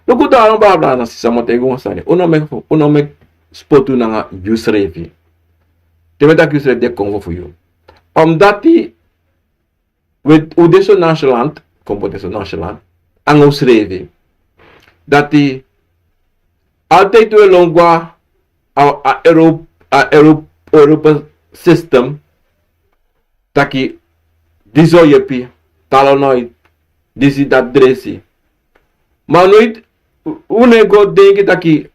Luku dan, a no bra, brada nanga sisa, mi o taigi wan sani. Un no meki, un no meki spotu nanga yusrefi. Te mi e taki yusrefi, den konfo fu yu. Omdati un de so nonchalant, kon poti en so nonchalant, nanga unsrefi. Dati altijd un e lon go na a, a Euro-, a Euro-, Europa system, taki disi o yepi, taalonderwijs, disi dati dresi. Ma noiti un no e go denki taki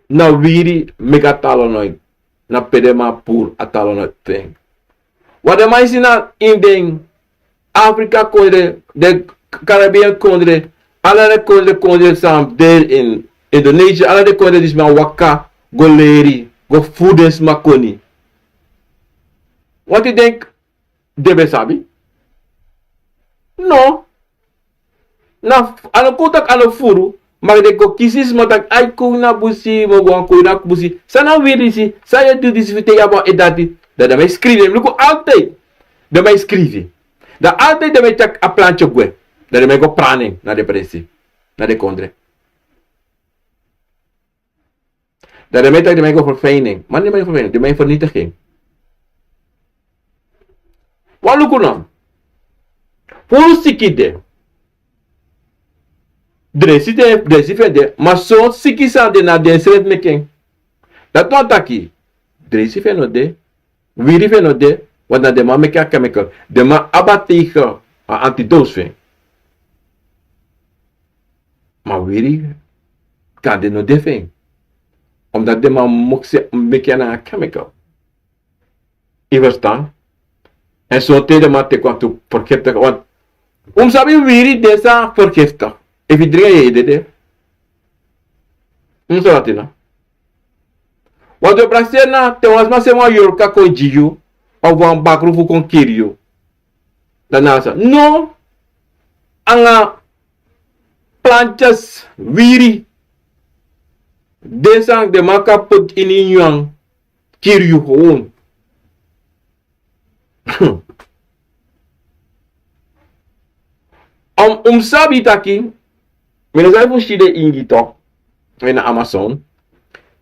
na wiri meki a taalonderwijs, na pe den man puru a taalonderwijs fu en. Wan den man e si na ini den Afrika kondre, den Caribbean kondre, ala den kondre, kondre san de ini Indonesië, ala den kondre disi man waka go leri, go furu den sma koni. Wan yu denki den ben sabi? No. Na f-, a no kon taki a no furu, ma den go kisi sma taki ai, kon na busi, mi o go wan kon na busi. San na wiri disi, san yu e du disi fu te yu abi wan edati? Dan den man e skrifi en, luku altijd. Den man e skrifi. Dan altijd den man e taki a planti o gwe. Dan den man e go prani en na den presi, na den kondre. Dan den man e taki den man e go ferfijni en. Ma den man e ferfijni en, den man e fernitigi en. Wan luku no. Furu siki de. Dresi de, dresi fu en de. Ma son siki san de na densrefi meki en. Dati wani taki dresi fu en no de. Wiri fu en no de. Want na den man meki a chemical. Den man abi a tegen, a antidote fu en. Ma wiri kande no de fu en. Omdat den man meki en nanga chemical. Yu ferstan? Èn sonten den man teki wantu vergiftig, want un mus sabi wiri de san vergiftig. Efu yu dringi en yu e dede. Un mus sabi dati no. Wan den prakseri na te wan sma seni wan yorka kon gi yu, of wan bakru fu kon kiri yu. Dan na san? No. Anga plantas, wiri. Den san den man kan poti ini yu nyan, kiri yu gewoon. Un, un mus sabi taki, mi no sabi fu si den ingi tok, ini Amazon.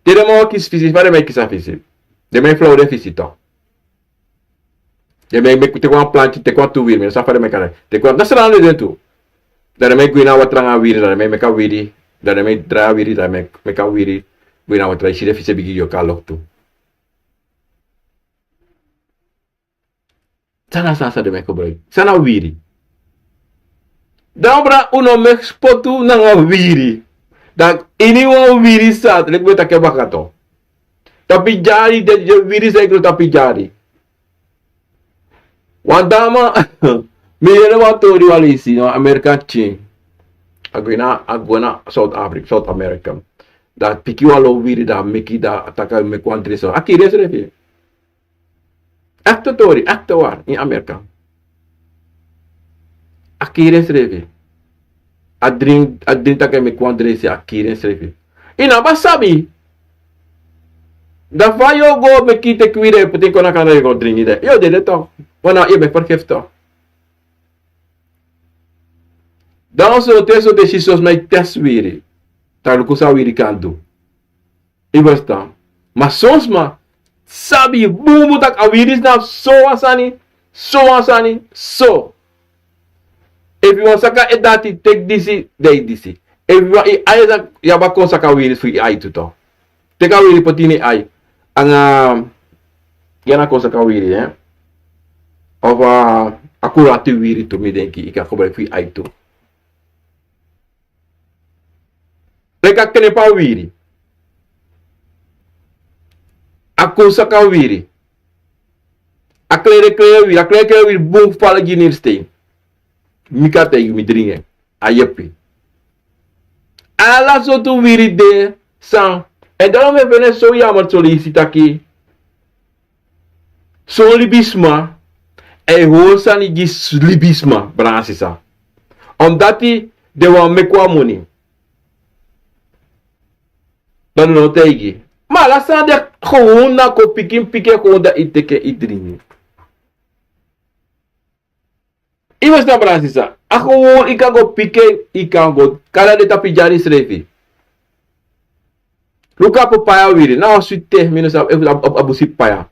Te den man wani kisi fisi, fa den man e kisi a fisi? Den man e frow den fisi tok. Den man e meki, teki wan planti, teki wantu wiri, mi no sabi fa den man e kari. Teki wan, na srani den tu. Dan den man e go ini a watra nanga wiri, dan den man e meki a wiri, dan den man e drai a wiri, dan den man e meki a wiri go ini a watra, yu si den fisi e bigin yoka loktu. San na sani san den man e gebruiki? San na wiri? Dan bra, un no meki spotu nanga wiri. Dan ini wan wiri sani, leki mi e taki baka tu. Tapu dyari, den, den wiri san e gro tapu dyari. Wan dama, mi yere wan tori wan leisi, wan American pikin. A go na, a go na South Africa, South America. Dan a piki wan lo wiri, dan a meki, dan a taki a meki wan dresi. A kiri ensrefi. Echte tori, echte waar, ini Amerika. A kiri ensrefi. A dringi, a dringi taki a meki wan dresi, a kiri ensrefi. Yu no abi a sabi. Dan fa yu o go meki teki wiri, yu poti en kon na kandra, yu go dringi de. Yu o dede tok. Wan na yu ben vergiftig. Dan sonten, sonten si son sma e test wiri. Taki luku san wiri kan du. Yu ferstan? Ma son sma sabi bunbun taki a wiri disi na so wan sani, so wan sani, so. Efu yu wani saka edati, teki disi, dan yu disi. Efu yu wani yu ai saka, yu abi a kon saka wiri fu yu ai tu tok. Teki a wiri poti ini yu ai. Anga, yu na kon saka wiri, eh. Of a, a kurati wiri tu, mi denki, yu kan gebruiki fu yu ai tu. Leki a knepa wiri. A kunsaka wiri. A klede klede wiri, a klede klede wiri bun fala gi nirsten. Mi kan taigi yu, mi dringi en. A yepi. Ala sortu wiri de san. Èn dan mi e feni en so yammer so leisi taki son libisma e hori sani gi libisma, brada nanga sisa. Omdati den wani meki wan moni. Dan den no taigi. Ma ala sani de, gewoon na kon piki, piki en gewoon, dan yu teki en yu dringi. Yu e ferstan, brada nanga sisa. A gewoon yu kan go piki en, yu kan go kari den tapu yu dyari srefi. Luku a papaya wiri, na wan switi te, mi no sabi efu a, a, a busi papaya.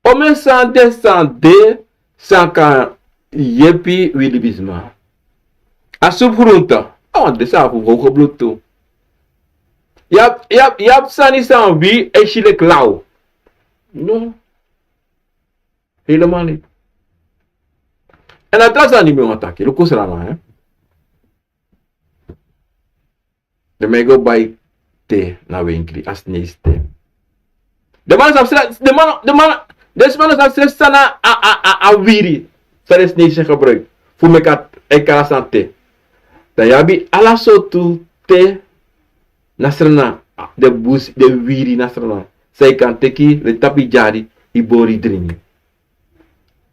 Omeni sani de, sani de san kan yepi wi libisma. A supu gruntu, a wan de sani fu hoge bloed tu. Yu abi, yu abi, yu abi sani san wi e si leki law. No. Helemaal niet. Èn a tra sani mi wani taki, luku srana, hè. Den man e go bai te na wenkri, a Sneisi te. Den man no sabi, den man, den man, den sma no sabi san na a, a, a, a wiri san den Sneisi e gebruiki fu meki a, e kari a sani te. Dan yu abi ala sortu te na Sranan, den busi, den wiri na Sranan. San yu kan teki leti tapu yu dyari, yu bori dringi.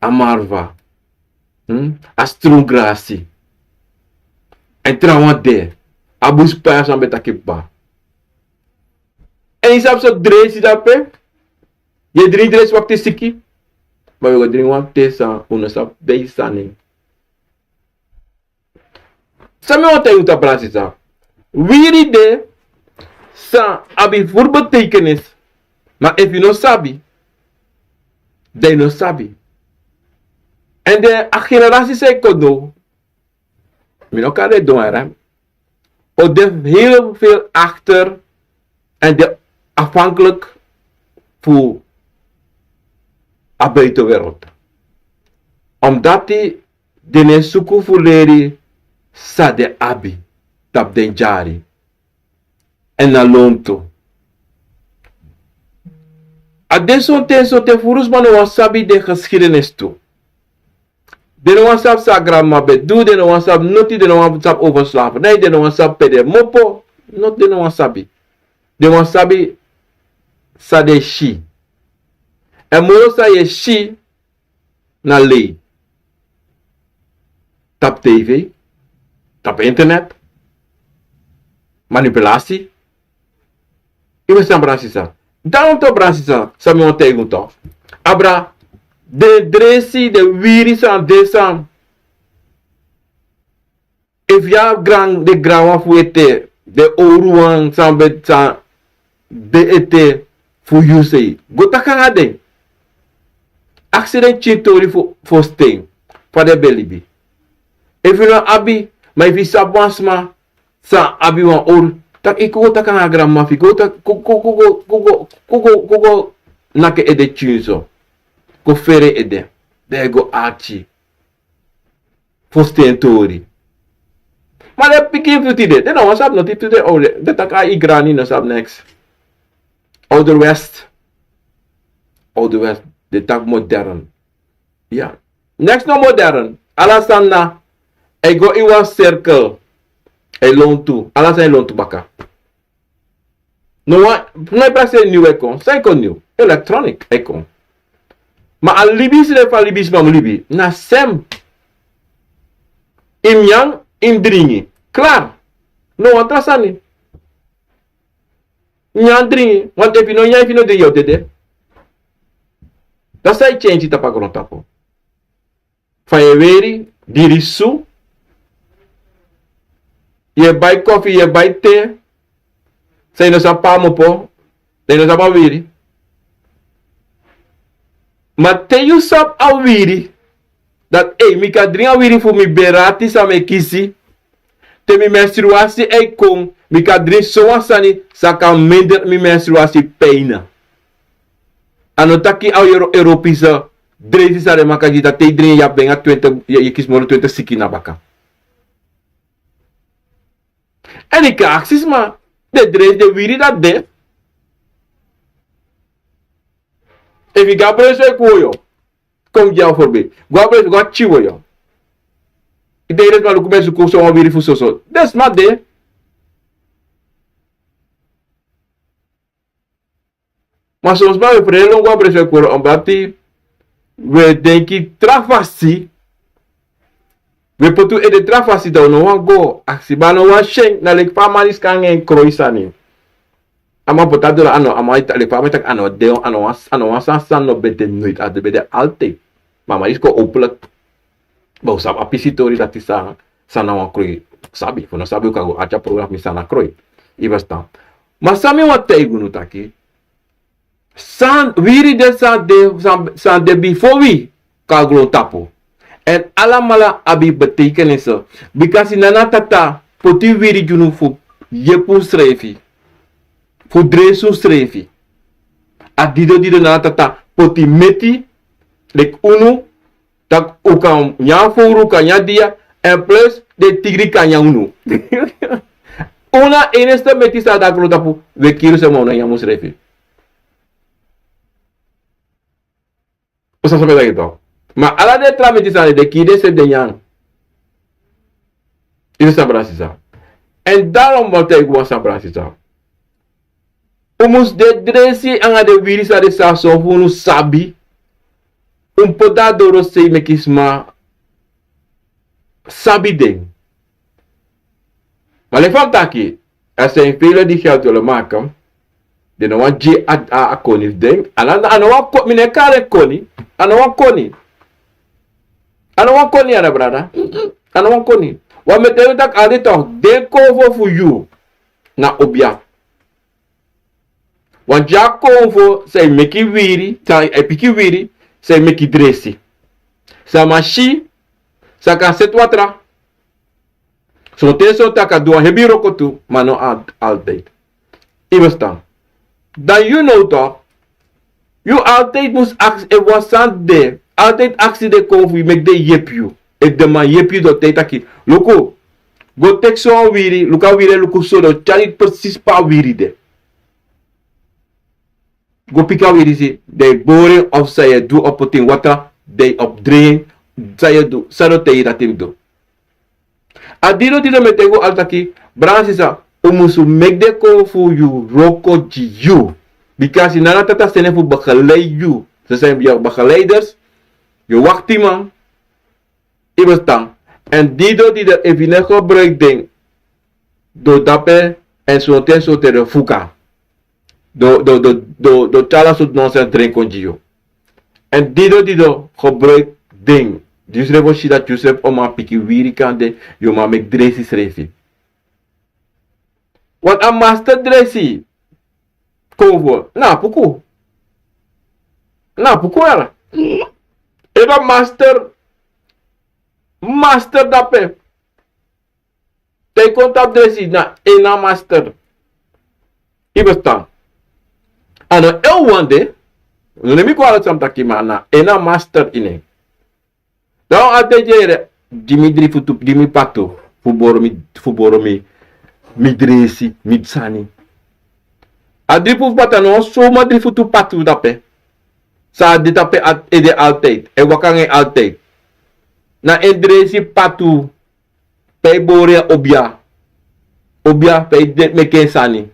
A marva. Hmm? A strungrasi. Èn trawan de. A busi papaya san mi ben taki kaba. Èn yu sabi so dresi dape. Yu e dringi dresi wakti siki. Ma wi go dringi wan te san un no sabi dei sani. San mi wani taigi un, brada nanga sisa. Wiri de san abi furu betekenis. Ma efu yu no sabi, dan yu no sabi. Èn den a generasi san e kon now, mi no kan de don, hè. O de heel veel achter èn de afhankelijk fu a buitenwereld. Omdati den no e suku fu leri san den abi tapu den dyari èn na lontu. A de sonten, sonten furu sma no wani sabi den geschiedenis tu. Den no wani sabi san a granmama ben du, den no wani sabi noti, den no wani sabi over slavernij, den no wani sabi pe den mopo, noti den no wani sabi. Den wani sabi san den si. Èn moro san yu e si na lei. Tapu tv, tapu internet, manipulasi. Yu e ferstan, brada nanga sisa. Dan un tu, brada nanga sisa, san mi wani taigi un tu. Abra, den dresi, den wiri san, den san. Efu yu abi gran, den granwan fu ete, den owruwan san ben, san ben ete fu yu sei, go taki nanga den. Aksi den pikin tori fu, fu fosten, fa den ben libi. Efu yu no abi, ma efu yu sabi wan sma san abi wan owru, taki yu kon go taki nanga granmama fu yu, go taki, kon go, kon go, kon go naki en ede pikinso. Kon feri en ede. Dan yu e go arki. Fosten tori. Ma den pikin fu tide, den no wani sabi noti tu, den owru, den taki a yu grani no sabi niks. Ouderwets. Ouderwets, den taki modern. Ya. Niks no modern. Ala sani na, e go ini wan cirkel. E lontu. Ala sani e lontu baka. No wan, no e prakseri nyun e kon. San e kon nyun? Electronic e kon. Ma a libisma fu a libisma mus libi. Na sem. Yu mus nyan, yu mus dringi. Klaar. No wan tra sani. Nyan, dringi. Want efu yu no nyan, efu yu no dringi, yu o dede. Dati san e kenki tapu a grontapu. Fa yu e weri, diri su. Yu e bai kofi, yu e bai te. San yu no sabi pe a mopo, dan yu no sabi a wiri. Ma te yu sabi a wiri, dati, ei, mi kan dringi a wiri fu mi berati san mi e kisi. Te mi menstruasi e kon, mi kan dringi sowan sani san kan minder mi menstruasi pijn. A no taki a Euro-, Europese dresi san den man kan gi dati te yu dringi, yu abi nanga twenti, yu, yu kisi moro twenti siki na baka. Èn yu kan aksi sma, den dresi, den wiri dati de. Efu yu go a Brussel, kon yu. Kon gi a forbi. Go a Brussel, go a Chivo yu. Yu taigi den sma luku, mi e suku so wan wiri fu soso. Den sma de. Ma son sma, wi e frede lon go a Brussel, kon omdati wi e denki tra fasi. Wi e poti un ede tra fasi, dan un no wani go. Aksi baka no wan syen, na leki fa a man disi kon nanga en kroi sani. A man poti a doro, a no, a man e taki, leki fa a man e taki, a no de, a no wan, a no wan sani san no ben de noiti, a ben de altijd. Ma a man disi kon openlijk. Ma un sabi a pisi tori dati san, san na wan kroi. Sabi, fu no sabi un kan go arki a program fu mi san na kroi. Yu e ferstan. Ma san mi wani taigi unu taki, san wiri de, san de, san, san de bifo wi kon na grontapu. Èn alamala abi betekenis. Bikasi Nana Tata poti wiri gi unu fu yepi unsrefi. Fu dresi unsrefi. A didon didon Nana Tata poti meti, leki unu, tak' un kan nyan fowru, kan nyan dia, en plus den tigri kan nyan unu. Un na enigste meti san de na grontapu, wi e kiri unsrefi, ma un no nyan unsrefi. Un sabi san mi e taki toch. Ma ala den tra meti san den e kiri, den srefi den nyan. Yu sabi, brada sisa. Èn daarom mi wani taigi wan sani, brada sisa. Un mus de dresi anga den wiri san den sa son fu unu sabi. Un poti a doro sei meki sma sabi den. Ma leki fa mi taki, er zijn velen die geld willen maken. Den no wani gi a, a, a koni fu den. A no, a no wan ko-, mi no e kari en koni. A no wan koni. A no wan koni, a na brada. A no wan koni. Wan meti un taki altijd toch, den konfo fu yu na obia. Want yu abi konfo san e meki wiri, san e piki wiri, san e meki dresi. San man si, san kan seti watra. Sonten sonten a kan du wan hebi wroko tu, ma no al-, altijd. Yu e ferstan. Dan yu now toch, yu altijd mus aksi, efu wan sani de, altijd aksi den konfo fu yu meki den yepi yu. Efu den man yepi yu, dan den e taki, luku, go teki so wan wiri, luku a wiri e luku so, dan tyari yu precies pe a wiri de. Go piki a wiri, si den e bori en of san yu e du, of poti en watra, den e opdringi en, san yu e du, san den o taigi yu dati yu mus du. A didon didon mi e taigi un altijd taki, brada sisa, un mus meki den konfo fu yu wroko gi yu. Bikasi Nana Tata seni en fu begeleid yu. Ze zijn jouw begeleiders, yu waktiman. Yu e ferstan. Èn didon didon, efu yu no e gebruiki den, dan dape, èn sonten sonten den e fuka. Dan, dan, dan, dan, dan tyari ala sortu nonsens dringi kon gi yu. Èn didon didon, gebruiki den. Yu srefi o si dati yu srefi o man piki wiri kande, yu o man meki dresi srefi. Want a master dresi, konfo, na a puku. Na a puku, yara. Efu a master, master dape. Te yu kon tapu dresi, na en na master. Yu e ferstan. A no en wan de, no, no mi kon ala san mi taki, ma na en na master ini en. Dan wan altijd yu e yere, gi mi dri futu, gi mi patu, fu boro mi, fu boro mi, mi dresi, mi sani. A dri futu patu, a no wan suma dri futu patu dape. San a de dape a, e de altijd, e waka nanga en altijd. Na en dresi patu, pe yu bori a obia. Obia, pe yu de meki en sani.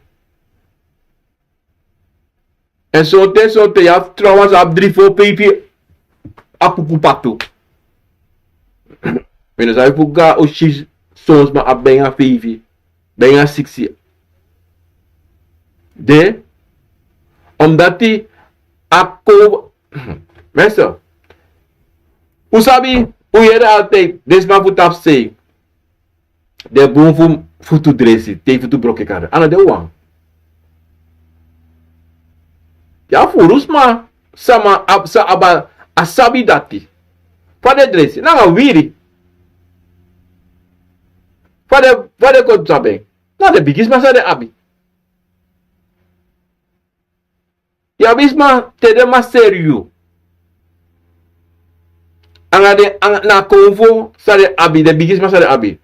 Èn sonten, sonten, yu abi trawan san abi dri, fo, feifi a puku patu. Mi no sabi fu go na o si son sma abi bijna feifi, bijna siksi. De, omdati a kon, mensen, un sabi, un yere altijd, den sma fu tapusei. Den bun fu futu dresi, te yu futu broko kande. A no den wan. Yu abi furu sma, sama ab-, sa abi a sabi dati. Fa den dresi, nanga wiri. Fa den, fa den kon sabi en. Na den bigisma san den abi. Yu abi sma te den maseri yu. Anga den, anga, na konfo san den abi, den bigisma san den abi.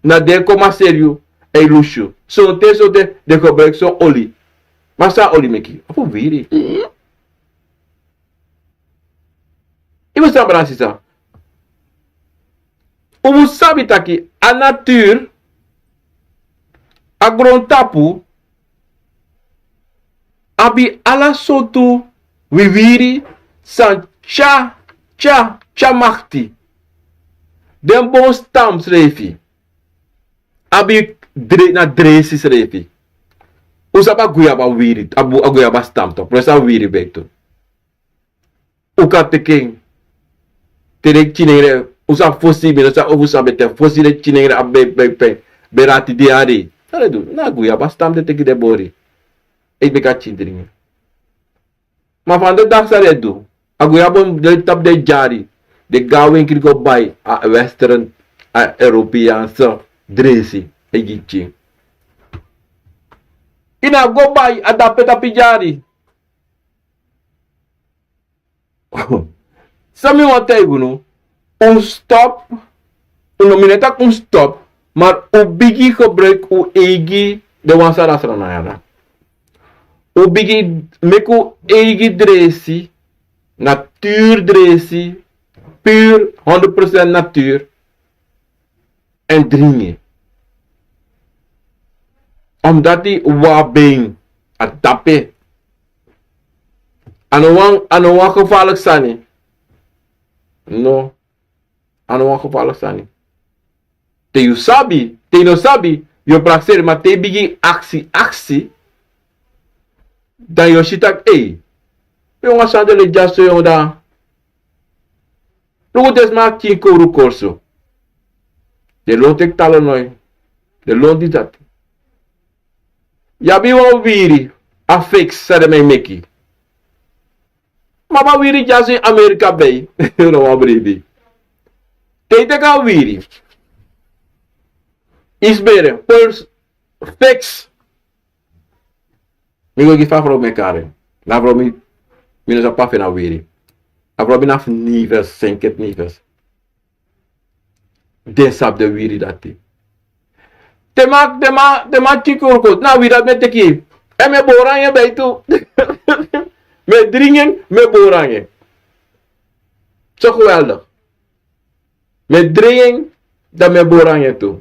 Na den kon maseri yu, èn yu lusu yu. Sonten, sonten, den gebruiki son oli. Ma san a oli meki? A fu wiri. Yu mus sabi, brada, sisa. Un mus sabi taki a natuur, a grontapu, abi ala sortu wiwiri san tyari, tyari, tyari makti. Den bon stam srefi abi dre-, na dresi srefi. Un sabi a guyaba wiri, a bu-, a guyaba stam toch. Plus a wiri ben tu. Un kan teki en. Te den kinengre, un sa fosi, mi no sa, un sa bete fosi den kinengre a be, be, be, be rati di ari. San den du? Na guyaba stam den teki den bori. Eti meki a kin dringi. Ma fa den dati san den du? A guyaba, den tapu den dyari. Den go na wenkri go bai a western, a Europeaanse dresi. E gi kin. Yu no abi go bai a dape tapu yu dyari. San mi wani taigi unu, un stop, un no, mi no e taki un stop, ma un bigin gebruiki un eigi, den wan san Sra na en ya. Un bigin meki un eigi dresi, natuur dresi, puur, honderd procent natuur. Èn dringi. Omdati wan ben a dape. A no wan, a no wan gevaarlijk sani. No. A no wan gevaarlijk sani. Te yu sabi, te yu no sabi, yu o prakseri, ma te yu bigin aksi, aksi, dan yu o si taki, ei, pe wan sani de leti dyaso, yu o da. Luku den sma a kin kowru korso. Den lon teki talo noi. Den lon disi dati. Yu abi wan wiri, a fix san den man e meki. Ma a wiri dyaso ini Amerika bei. No wan bribi. Te yu teki a wiri. Yu sberi en, poi fix. Mi go gi fa a frow ben kari en. Na a frow mi, mi no sabi pe a feni a wiri. A frow mi na fu nifes, senket nifes. Den sabi den wiri dati. Te mi a, te mi a, te mi a tiki uru kon, na a wiri dati mi e teki. Èn mi e bori nanga en bei tu. Mi e dringi en, mi e bori nanga en. So geweldig. Mi e dringi en, dan mi e bori nanga en tu.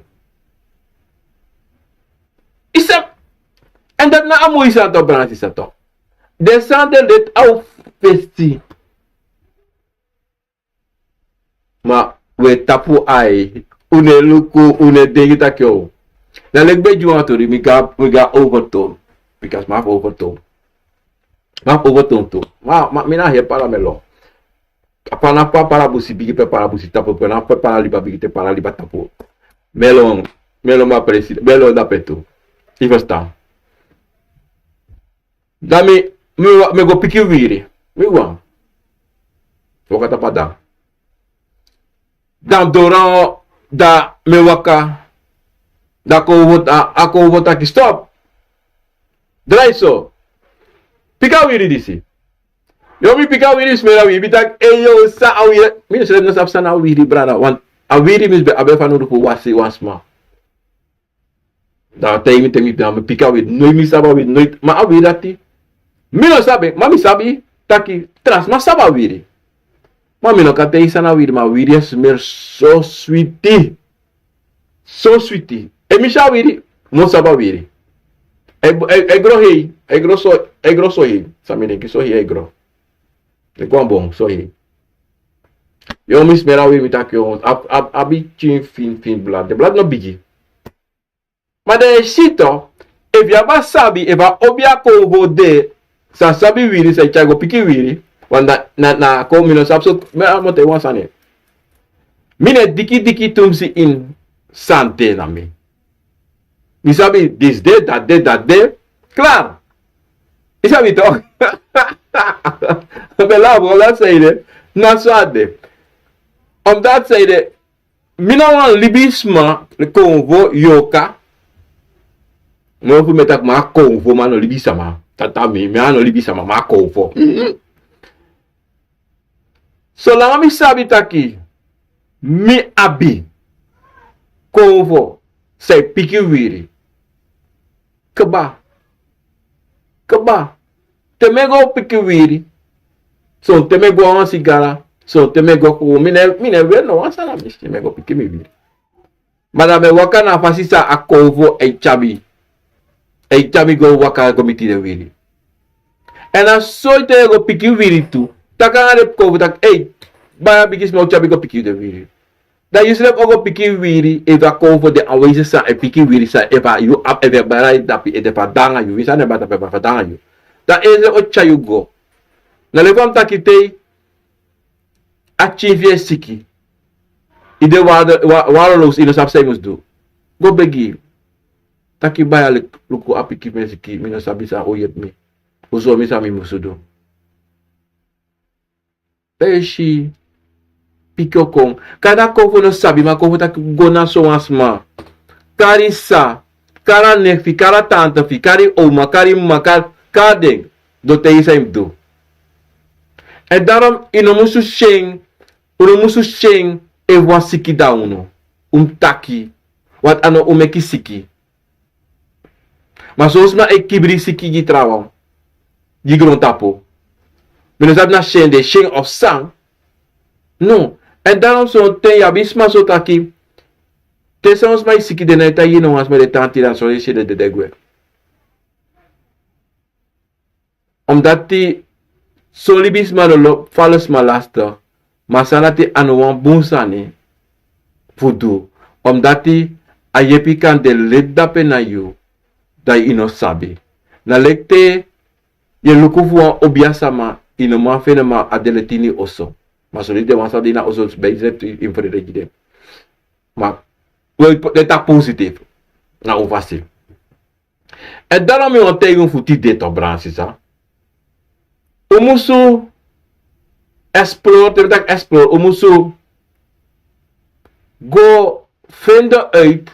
Yu sabi, èn dati na a moi sani toch, brada, sisa toch. Den sani de leti a un fesi. Ma un e tapu ai, un no e luku, un no e denki taki o. Na leki ben gi wan tori, mi go, mi go overtoom. Bika sma fu overtoom. Ma overtoom tu. Ma, ma, mi na heri para, mi e lon. A para na pa-, para busi bigin pe para busi tapu, pe na pe para liba bigin te para liba tapu. Mi e lon, mi e lon, ma presi, mi e lon dape tu. Yu ferstan. Dan mi, mi wa-, mi go piki wiri. Mi wan. Waka tapu a dan. Dan doro, dan mi e waka. Dan a konfo, a, a konfo taki stop. Drai so. Piki a wiri disi. Yu o mi piki a wiri, smeri a wiri, mi taki, ei, yu o sa a wiri. Mi no srefi no sabi san na a wiri, brada. Want a wiri mi ben abi fanowdu fu wasi wan sma. Dan a taigi mi te mi, dan mi piki a wiri, noiti mi sabi a wiri, noiti. Ma a wiri dati, mi no sabi, ma mi sabi taki tra sma sabi a wiri. Ma mi no kan taigi san na a wiri, ma a wiri e smeri so switi. So switi. Efu mi si a wiri, mi o sabi a wiri. A e, a e, a e gro hei, a e gro so, a e gro so hei. San mi denki so hei a e gro. A e kon bun so hei. Yu o mi smeri a wiri, mi taki yu o, a, a, abi pikin fini, fini blad. Den blad no bigi. Ma dan yu e si toch, efu yu abi a sabi, efu a obiakowo de, san sabi wiri, san e tyari go piki wiri, want na, na, na kon mi no sabi so, mi a mu taigi wan sani. Mi no e diki diki tumsi ini sante na mi. Mi sabi disi de, dati de, dati de, klaar. Yu sabi toch. Mi e lafu, omdat san ede, na so a de. Omdat san ede, mi na wan libisma, konfo, yorka. Moro fu mi e taki mi a konfo, mi a no libisama. Tata mi, mi a no libisama, mi a konfo. Solanga mi sabi taki mi abi konfo san e piki wiri. Kba. Kba. Te mi e go piki wiri, sonten mi e go a wan sigara, sonten mi e go kon, mi no e, mi no e weri no wan sani na mi skin, mi e go piki mi wiri. Ma dan mi e waka na a fasi san a konfo e tyari mi, e tyari mi go waka go miti den wiri. Èn na so te yu e go piki wiri tu, taki nanga den konfo taki: Ei, baya, bigi sma o tyari mi go piki den wiri. Dan yusrefi o go piki wiri, efu a konfo de, a wan sani e piki wiri san, efu a yu abi, efu a bari dapi, efu a de fu a de nanga yu, wi sani e bari dapi, efu a de fu a de nanga yu. Dan yusrefi o tyari yu go. Na leki fa mi taki, te a pikin fu yu e siki, yu de waarde-, wa-, waardeloos, yu no sabi san yu mus du. Go begi. Taki: Baya, luk-, luku, a pikin fu mi e siki, mi no sabi san o yepi mi. Un sori mi san mi musu du. Dan yu e si, pikin o kon. Kande a konfo no sabi, ma a konfo taki go na sowan sma. Kari sa, kari a nek fu yu, kari a tante fu yu, kari oma, kari mama, kari, kari den. Dan taigi san yu mus du. Èn daarom yu no musu syen, un no musu syen efu wan siki de na unu. Un mus taki, want a no un meki siki. Ma son sma e kibri siki gi trawan, gi grontapu. Mi no sabi na syen den e syen of san. No. Èn daarom sonten yu abi sma so taki, te son sma e siki, den no e taigi yu no wan sma, den e tan tiri, dan son yu e si den dede gwe. Omdati son libisma no lobi fala sma lastig, ma san dati a no wan bun sani fu du, omdati a yepi kan de leti dape na yu, dan yu no sabi. Na leki te yu e luku fu wan obiasama, yu no man feni en, ma a de leti ini yu oso. Ma son leisi den wan sani de ini a oso, yu mus ben srefi frede gi den. Ma wi e taki positief na un fasi. Èn daarom mi wani taigi un fu tide, toch, brada, sisa. Un musu explore, te mi taki explore, un musu go fende uit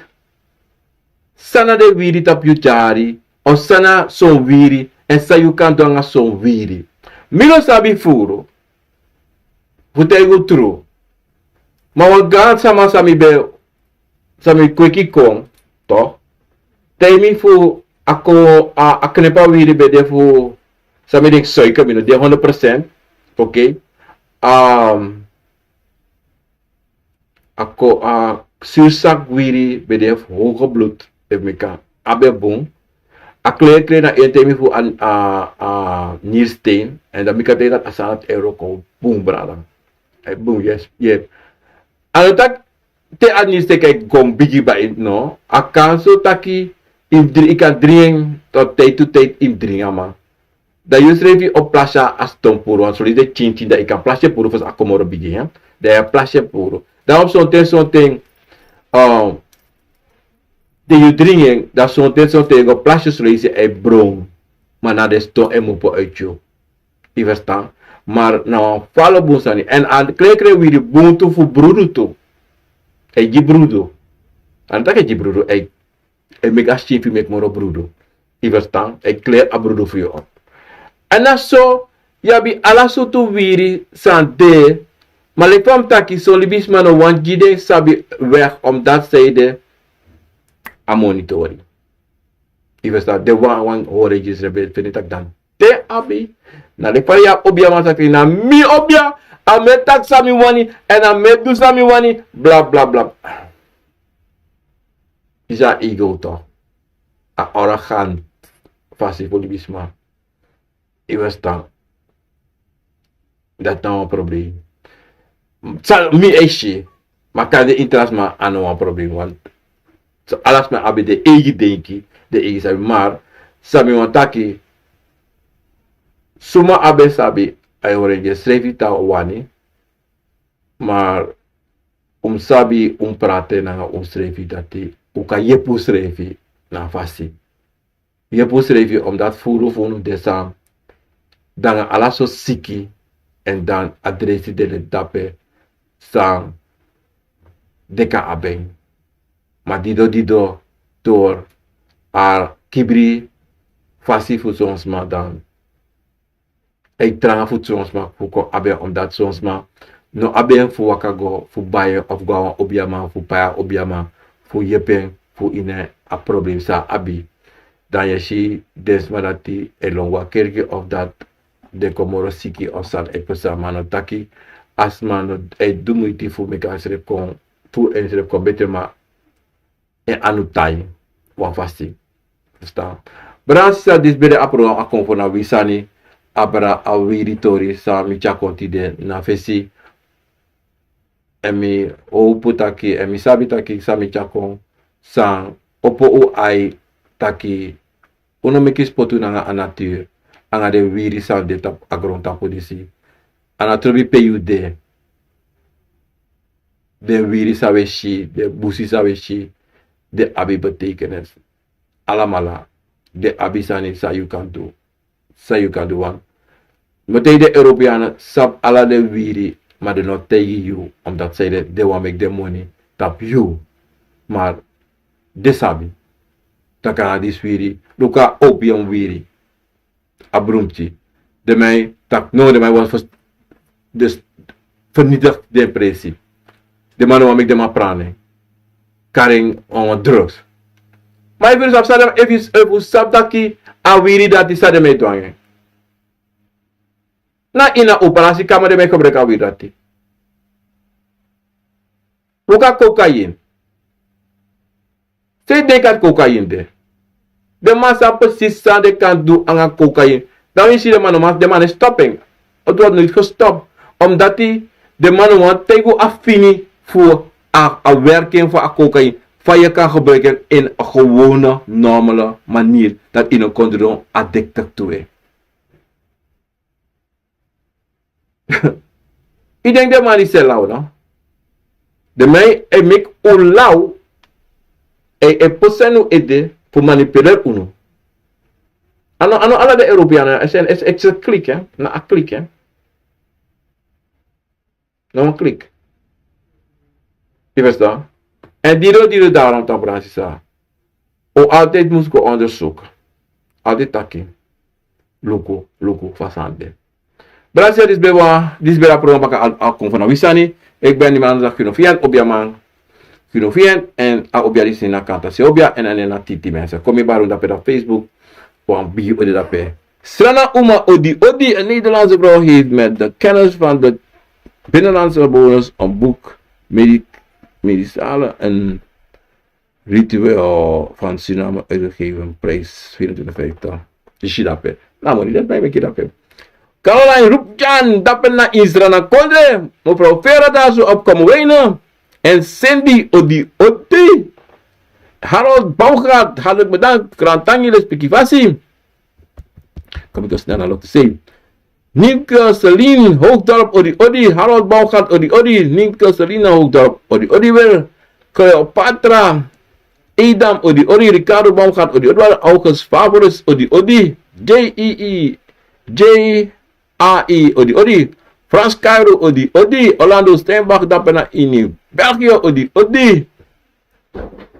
san na den wiri tapu yu tyari, of san na son wiri, èn san yu kan du nanga son wiri. Mi no sabi furu, fu taigi un tru. Ma wan gaan sama san mi ben, san mi kweki kon, toch, taigi mi fu a ko-, a, a knepa wiri ben de fu, san mi denki suiker, mi no de honderd procent. Oké. Ehm, a ko-, a zuurzak wiri ben de fu hoge bloed, efu mi kan abi bun. A kleri kleri na en taigi mi fu a, a, a niersteen. Èn dan mi kan taigi dati a sani dati e wroko bun, brada. E bun, yes, yes. A no taki te a niersteen e kon bigi bai, no. A kan so taki yu dri-, yu kan dringi en, tot tijd tot tijd yu mus dringi en, ma dan yusrefi o plasi a ston puru, want son leisi den tyintyin, dan yu kan plasi en puru fosi a kon moro bigi, ya. Dan yu e plasi en puru. Dan op sonten, sonten, eh, te yu dringi en, dan sonten, sonten yu go plasi, son leisi a e bron. Ma na den ston e mopo uit yu. Yu ferstan? Ma na wan fala bun sani. Èn a kleri kleri wiri bun tu fu brudu tu. A e gi brudu. A no taki a e gi brudu, a e e meki a skin fu yu meki moro brudu. Yu ferstan? A e kleri a brudu fu yu. Èn na so yu abi ala sortu wiri san de. Ma leki fa mi taki, son libisma no wani gi den sabi weg, omdati san ede a monitori. Yu ferstan? Den wan, wan hori register ben feni taki dan te abi, na leki fa yu abi obia, ma taki na mi obia, a mi e taki san mi wani, èn a mi e du san mi wani, bla, bla, bla. Disi a ego toch. A arrogant fasi fu libisma. Yu ferstan? Dati na wan probleem. San mi e si, ma kande ini tra sma a no wan probleem, want so ala sma abi den eigi denki, den eigi sabi, ma san mi wani taki, suma a ben sabi, a e hori en srefi tan wani, ma un mus sabi un prati nanga unsrefi, dati un kan yepi unsrefi na a fasi. Yepi unsrefi, omdati furu fu unu de san, dan nanga ala sortu siki, èn dan a dreisi de leti dape san den kan abi en. Ma dido dido, door a kibri fasi fu son sma dan. A e tranga fu son sma fu kon abi en, omdat son sma no abi en fu waka go fu bai en of go na wan obiaman fu pai a obiaman fu yepi en fu ini a problem san a abi. Dan yu e si den sma dati e lon go na kerki of dati den kon moro siki of san e pasa. Ma a no taki a sma no e du muiti fu meki ensrefi kon, fu ensrefi kon betre, ma en anu tai wan fasi. Verstaan? Brada, sisa, disi ben de a program Akomfo na Wi Sani. Abra a wiri tori san mi tyari kon tide na fesi. Èn mi howpu taki, èn mi sabi taki san mi tyari kon san opo un ai taki un no meki spotu nanga a natuur, nanga den wiri san de tapu a grontapu disi. A no trobi pe yu de. Den wiri san wi e si, den busi san wi e si, den abi betekenis. Alamala den abi sani san yu kan du. San yu kan du, want mi taigi den Europeanen sabi ala den wiri, ma den no taigi yu, omdat san ede, den wani meki den moni tapu yu. Ma den sabi taki a na disi wiri, luku a opium wiri, a brumti. Den man e taki no, den man e wani dus vernietig den presi. Den man no wani meki den man prani kari en on drugs. Ma efu yu sabi san den, efu yu, efu yu sabi taki a wiri dati san den man e du nanga en. Na ini a operasi kamer den man e gebruiki a wiri dati. Luku a cocaïne. San yu denki a cocaïne de? Den man sabi precies san den kan du nanga cocaïne. Dan wi si den man no man, den man no e stop en. Het wordt nooit gestop. Omdat den man no wani taigi yu a fini fu a, a werking fu a cocaïne. Fa yu kan gebruiki en in a gewone, normale manier. Dati yu no kon dron addicted to en. Yu denki den man e seri law, no? Den man e meki un law, e, e poti en na un ede fu manipuleri unu. A no, a no ala den Europeanen, e, e, e, e klik, hè? Na a klik, hè? Na wan klik. Yu verstaan? Èn diri diri, daarom, brada, sisa, un altijd mus go onderzoek. Altijd taki. Luku, luku fa sani de. Brada, sisa, disi ben wan, disi ben a program baka Akomfo na Wi Sani. Ik ben niemand anders dan Guno Fian, obiaman. Guno Fian, èn a obia disi na Kanta Seobia, èn a nen na Titi Mense. Kon mi bari un dape na Facebook, wan bigi odi dape. Sranan uma odi odi, een Nederlandse vrouw heeft met de kennis van de binnenlandse bewoners een boek medi-, medicale en ritueel van Suriname uitgegeven, prijs vierentwintig vijftig. Yu si dape. Na moni dati e meki dape. Caroline Rupjan, dape na Sranan kondre. Mevrouw Vera Dasu op Komwijnen. En Cindy, odi odi. Harold Baumgart, hartelijk bedankt. Grantangi, lespeki fasi. Kom ik snel naar Lotte C. Nienke Celine Hoogdorp, odi odi. Harold Baumgart, odi odi. Nienke Celine Hoogdorp, odi odi weer. Cleopatra Edam, odi odi. Ricardo Baumgart, odi odi. August Favorus, odi odi. J E E J A E, odi odi. Frans Cairo, odi odi. Orlando Steinbach, dape na ini België, odi odi.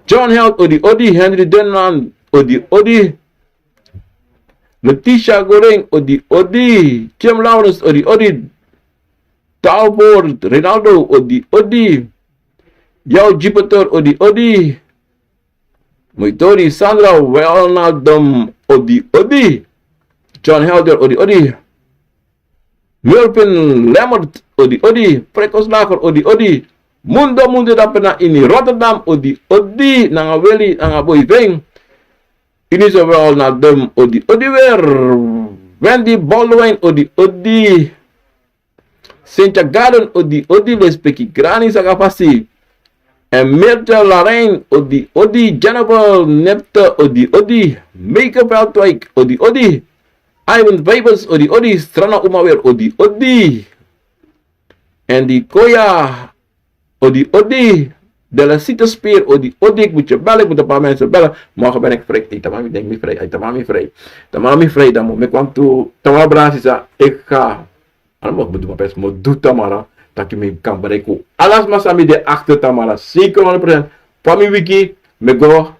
John Held, odi odi. Henry Dunland, odi odi. Letitia Goring, odi odi. Kim Lawrence, odi odi. Talbot Rinaldo, odi odi. Yao Jupiter, odi odi. Moitori Sandra Wijnaldum, odi odi. John Helder, odi odi. Melvin Lemmert, odi odi. Freckles Lager, odi odi. Mundo Mundo, dape na ini Rotterdam, odi odi. Nanga Willy, nanga Boy Veng. Ini zowel na dem, odi odi weer. Wendy Baldwin, odi odi. Cynthia Garden, odi odi. Lespeki Granny, saka fasi. En Mirtha Larain, odi odi. Jennifer Nepte, odi odi. Meike Veldwijk, odi odi. Ivan Vijvers, odi odi. Sranan uma weer, odi odi. En di Koya, odi odi. De la City Spear, odi odi. Ik moet je bellen, ik moet een paar mensen bellen. Morgen ben ik vrij. Hey, tamara mi denki mi vrij. Hey, tamara mi vrij. Tamara mi vrij, dan moet ik, want tu tamara, brada, sisa, ik ga. Ala mi o du, ma pers mi o du tamara, taki mi kan bereiki ala sma san mi de achter tamara, zeker honderd procent. Fa mi wiki, mi go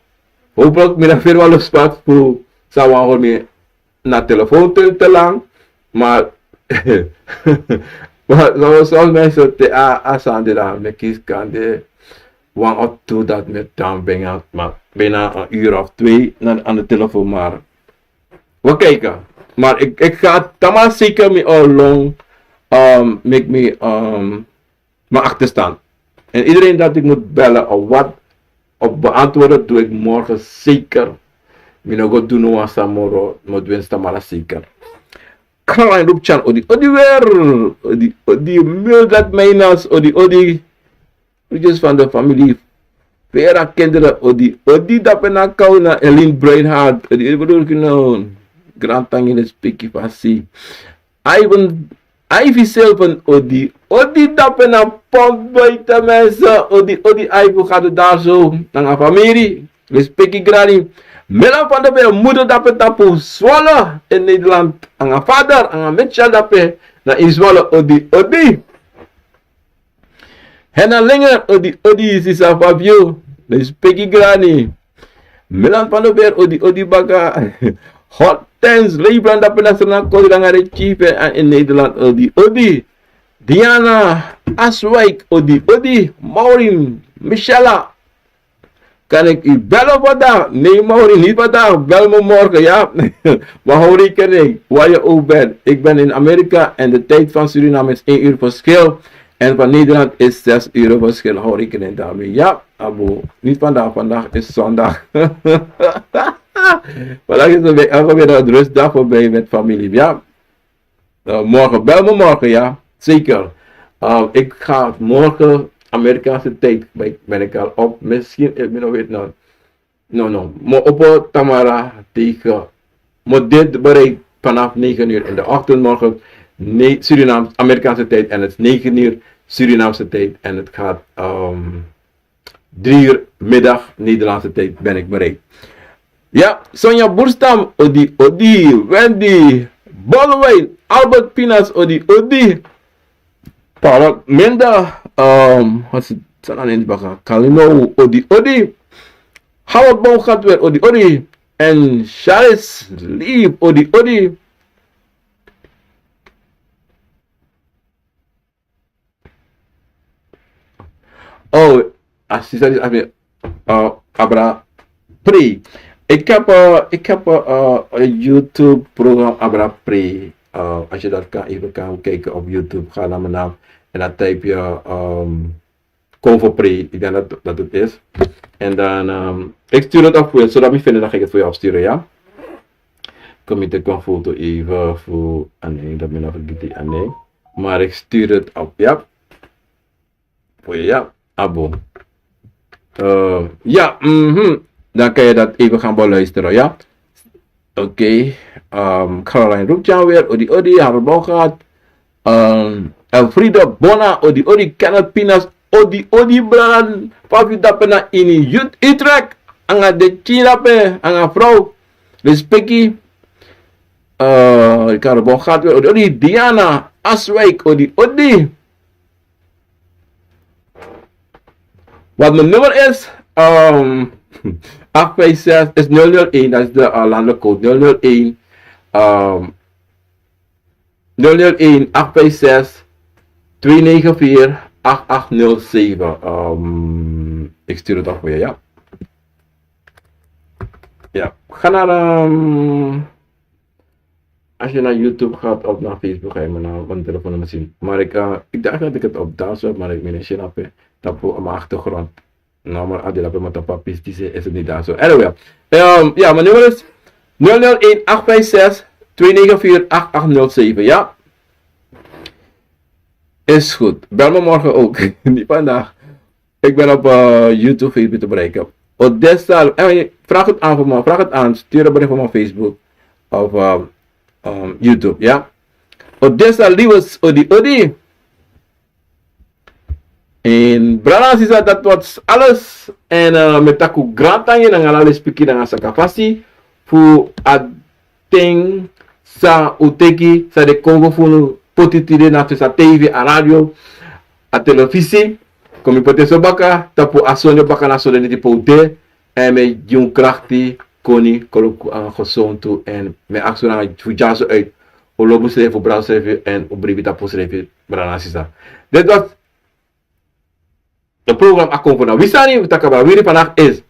Hopelijk mi na feri wan lospak fu san wan hori mi na telefoon te te lang. Maar maar soms mensen te a a sande dan mi kies kan de wan of tu dat mi dan bijna maar bijna een uur of twee na aan de telefoon maar we kijken. Maar ik, ik ga tamar zeker mi al long um, make me um, mijn achterstand. En iedereen dat ik moet bellen of wat, of beantwoorden, doe ik morgen zeker. Mi no go doen no wan samoro, moet winst tamara zeker. Caroline roept Chan, odi, odi weer. Odi, odi, Mildred Meiners, odi, odi. Groetjes van de familie. Vera kinderen, odi, odi, dape na Kauna, Elin Breinhard, odi, odi, bedoel ik nou. Grand Tangin is Piki Fasi. Ivan, Ivy Silven, odi, odi, dape na Pont Buiten mensen, odi, odi, Ivy gaat het daar zo, nanga famiri, respecti granny. Milan van der Meer, moeder dape tapu, Zwolle in Nederland, nanga vader, nanga Mitchell dape, na in Zwolle, odi, odi. Hena Linger, odi, odi, sisa Fabio, respecti granny. Milan van der Meer, odi, odi, baka. Hortense Leibran dape na Srana Kodi nanga de chief en in Nederland, odi, odi. Diana Aswijk, odi, odi. Maureen, Michelle. Kan ik u bellen vandaag? Nee, Maureen, niet vandaag. Bel me morgen, ja? Maar hou rekening waar je ook bent. Ik ben in Amerika en de tijd van Suriname is één uur verschil. En van Nederland is zes uur verschil. Hou rekening daarmee, ja? Abo, niet vandaag, vandaag is zondag. Vandaag is een week, elke middag een rustdag voor mij met familie. Ja, uh, morgen, bel me morgen, ja. Zeker. Uh, ik ga morgen Amerikaanse tijd, ben ik, ben ik al op. Misschien, ik ben alweer, no, no, no. Maar op tamara tegen, maar dit bereikt vanaf negen uur in de ochtend morgen, ne, Surinaams, Amerikaanse tijd en het is negen uur Surinaamse tijd en het gaat um, drie uur middag Nederlandse tijd ben ik bereikt. Ja, Sonja Boerstam, odi, odi, Wendy, Bolwijn, Albert Pinas, odi, odi. Paulot Minda, um, wat is het? Sana Nensbaka, Kalino, odi, odi. Howard Boom gaat weer, odi, odi. En Charles Lief, odi, odi. Oh, assistent is Abra Pre. Ik heb, uh, ik heb uh, een YouTube-programma Abra Pre. Uh, als je dat kan, even kan kijken op YouTube, ga naar mijn naam en dan type je um, Kovo Pre. Ik denk dat dat het is. En dan, um, ik stuur het op voor je, zodat we vinden, dan ga ik het voor je opsturen, ja? Kom je te kan foto even voor. Ah nee, dat ben ik vergeten. Ah nee. Maar ik stuur het op, ja. Voor je, ja. Abo. Uh, ja, mhm. Dan kan je dat even gaan beluisteren, ja. Oké. Okay. Um, Caroline Roeptjan weer. Odi, odi, Harold Bouwgaard. Um, Elfriede Bona, odi, odi, Kenneth Pinas, odi, odi, Bran. Fabi Dapena ini Youth Utrecht. Anga de Chirape, anga vrouw. Respecti. Uh, Ricardo Bouwgaard weer. Odi, odi, Diana Aswijk, odi, odi. Wat mijn nummer is, um, acht vijf zes is nul nul één, dat is de uh, landelijke code nul nul één, um, nul nul één acht vijf zes twee negen vier acht acht nul zeven. Um, ik stuur het af voor je, ja. Ja, ga naar um, Als je naar YouTube gaat of naar Facebook, ga je mijn naam, mijn telefoonnummer zien. Maar ik, uh, ik dacht dat ik het op dans heb, maar ik ben een Shinap. Tapu op mijn achtergrond. Nou, maar Adela, mijn tapa, pistis, is het niet daar zo. Anyway, um, ja, mijn nummer is nul nul één acht vijf zes twee negen vier acht acht nul zeven, ja? Is goed. Bel me morgen ook. Niet vandaag. Ik ben op uh, YouTube, Facebook te bereiken. Odessa, eh, vraag het aan voor me, vraag het aan. Stuur een bericht voor mijn Facebook of uh, um, YouTube, ja? Odessa Liewers, odi odi. En brada sisa, dat was alles. En uh, met taku grantangi nanga lespiki nanga sakafasi fu a ting sa un teki, sa de Kongo fu unu poti tide na tu sa tv, a radio, a televisi. Kon mi poti so baka, tapu a sonde baka na sonde neti pe un de. En mi e gi un krakti, koni, koloku nanga gesontu. En mi e aksi un nanga fu dyaso uit. Un lobi unsrefi, un brada unsrefi, en un bribi tapu unsrefi, brada nanga sisa. Dit was de program Akomfo na Wi Sani. Wi taki kaba, wi wini vandaag is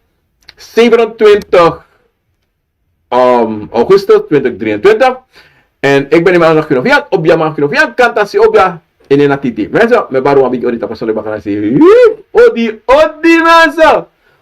zevenentwintig, um, augustus twintig drieëntwintig. En ik ben in mijn aandacht genoeg. Ja, op ja, maar genoeg. Ja, kan dat ze op ja. In een atiti. Mensen, mijn baru wan bigi odi tapu a sonde bakana si. Odi, odi, mensen.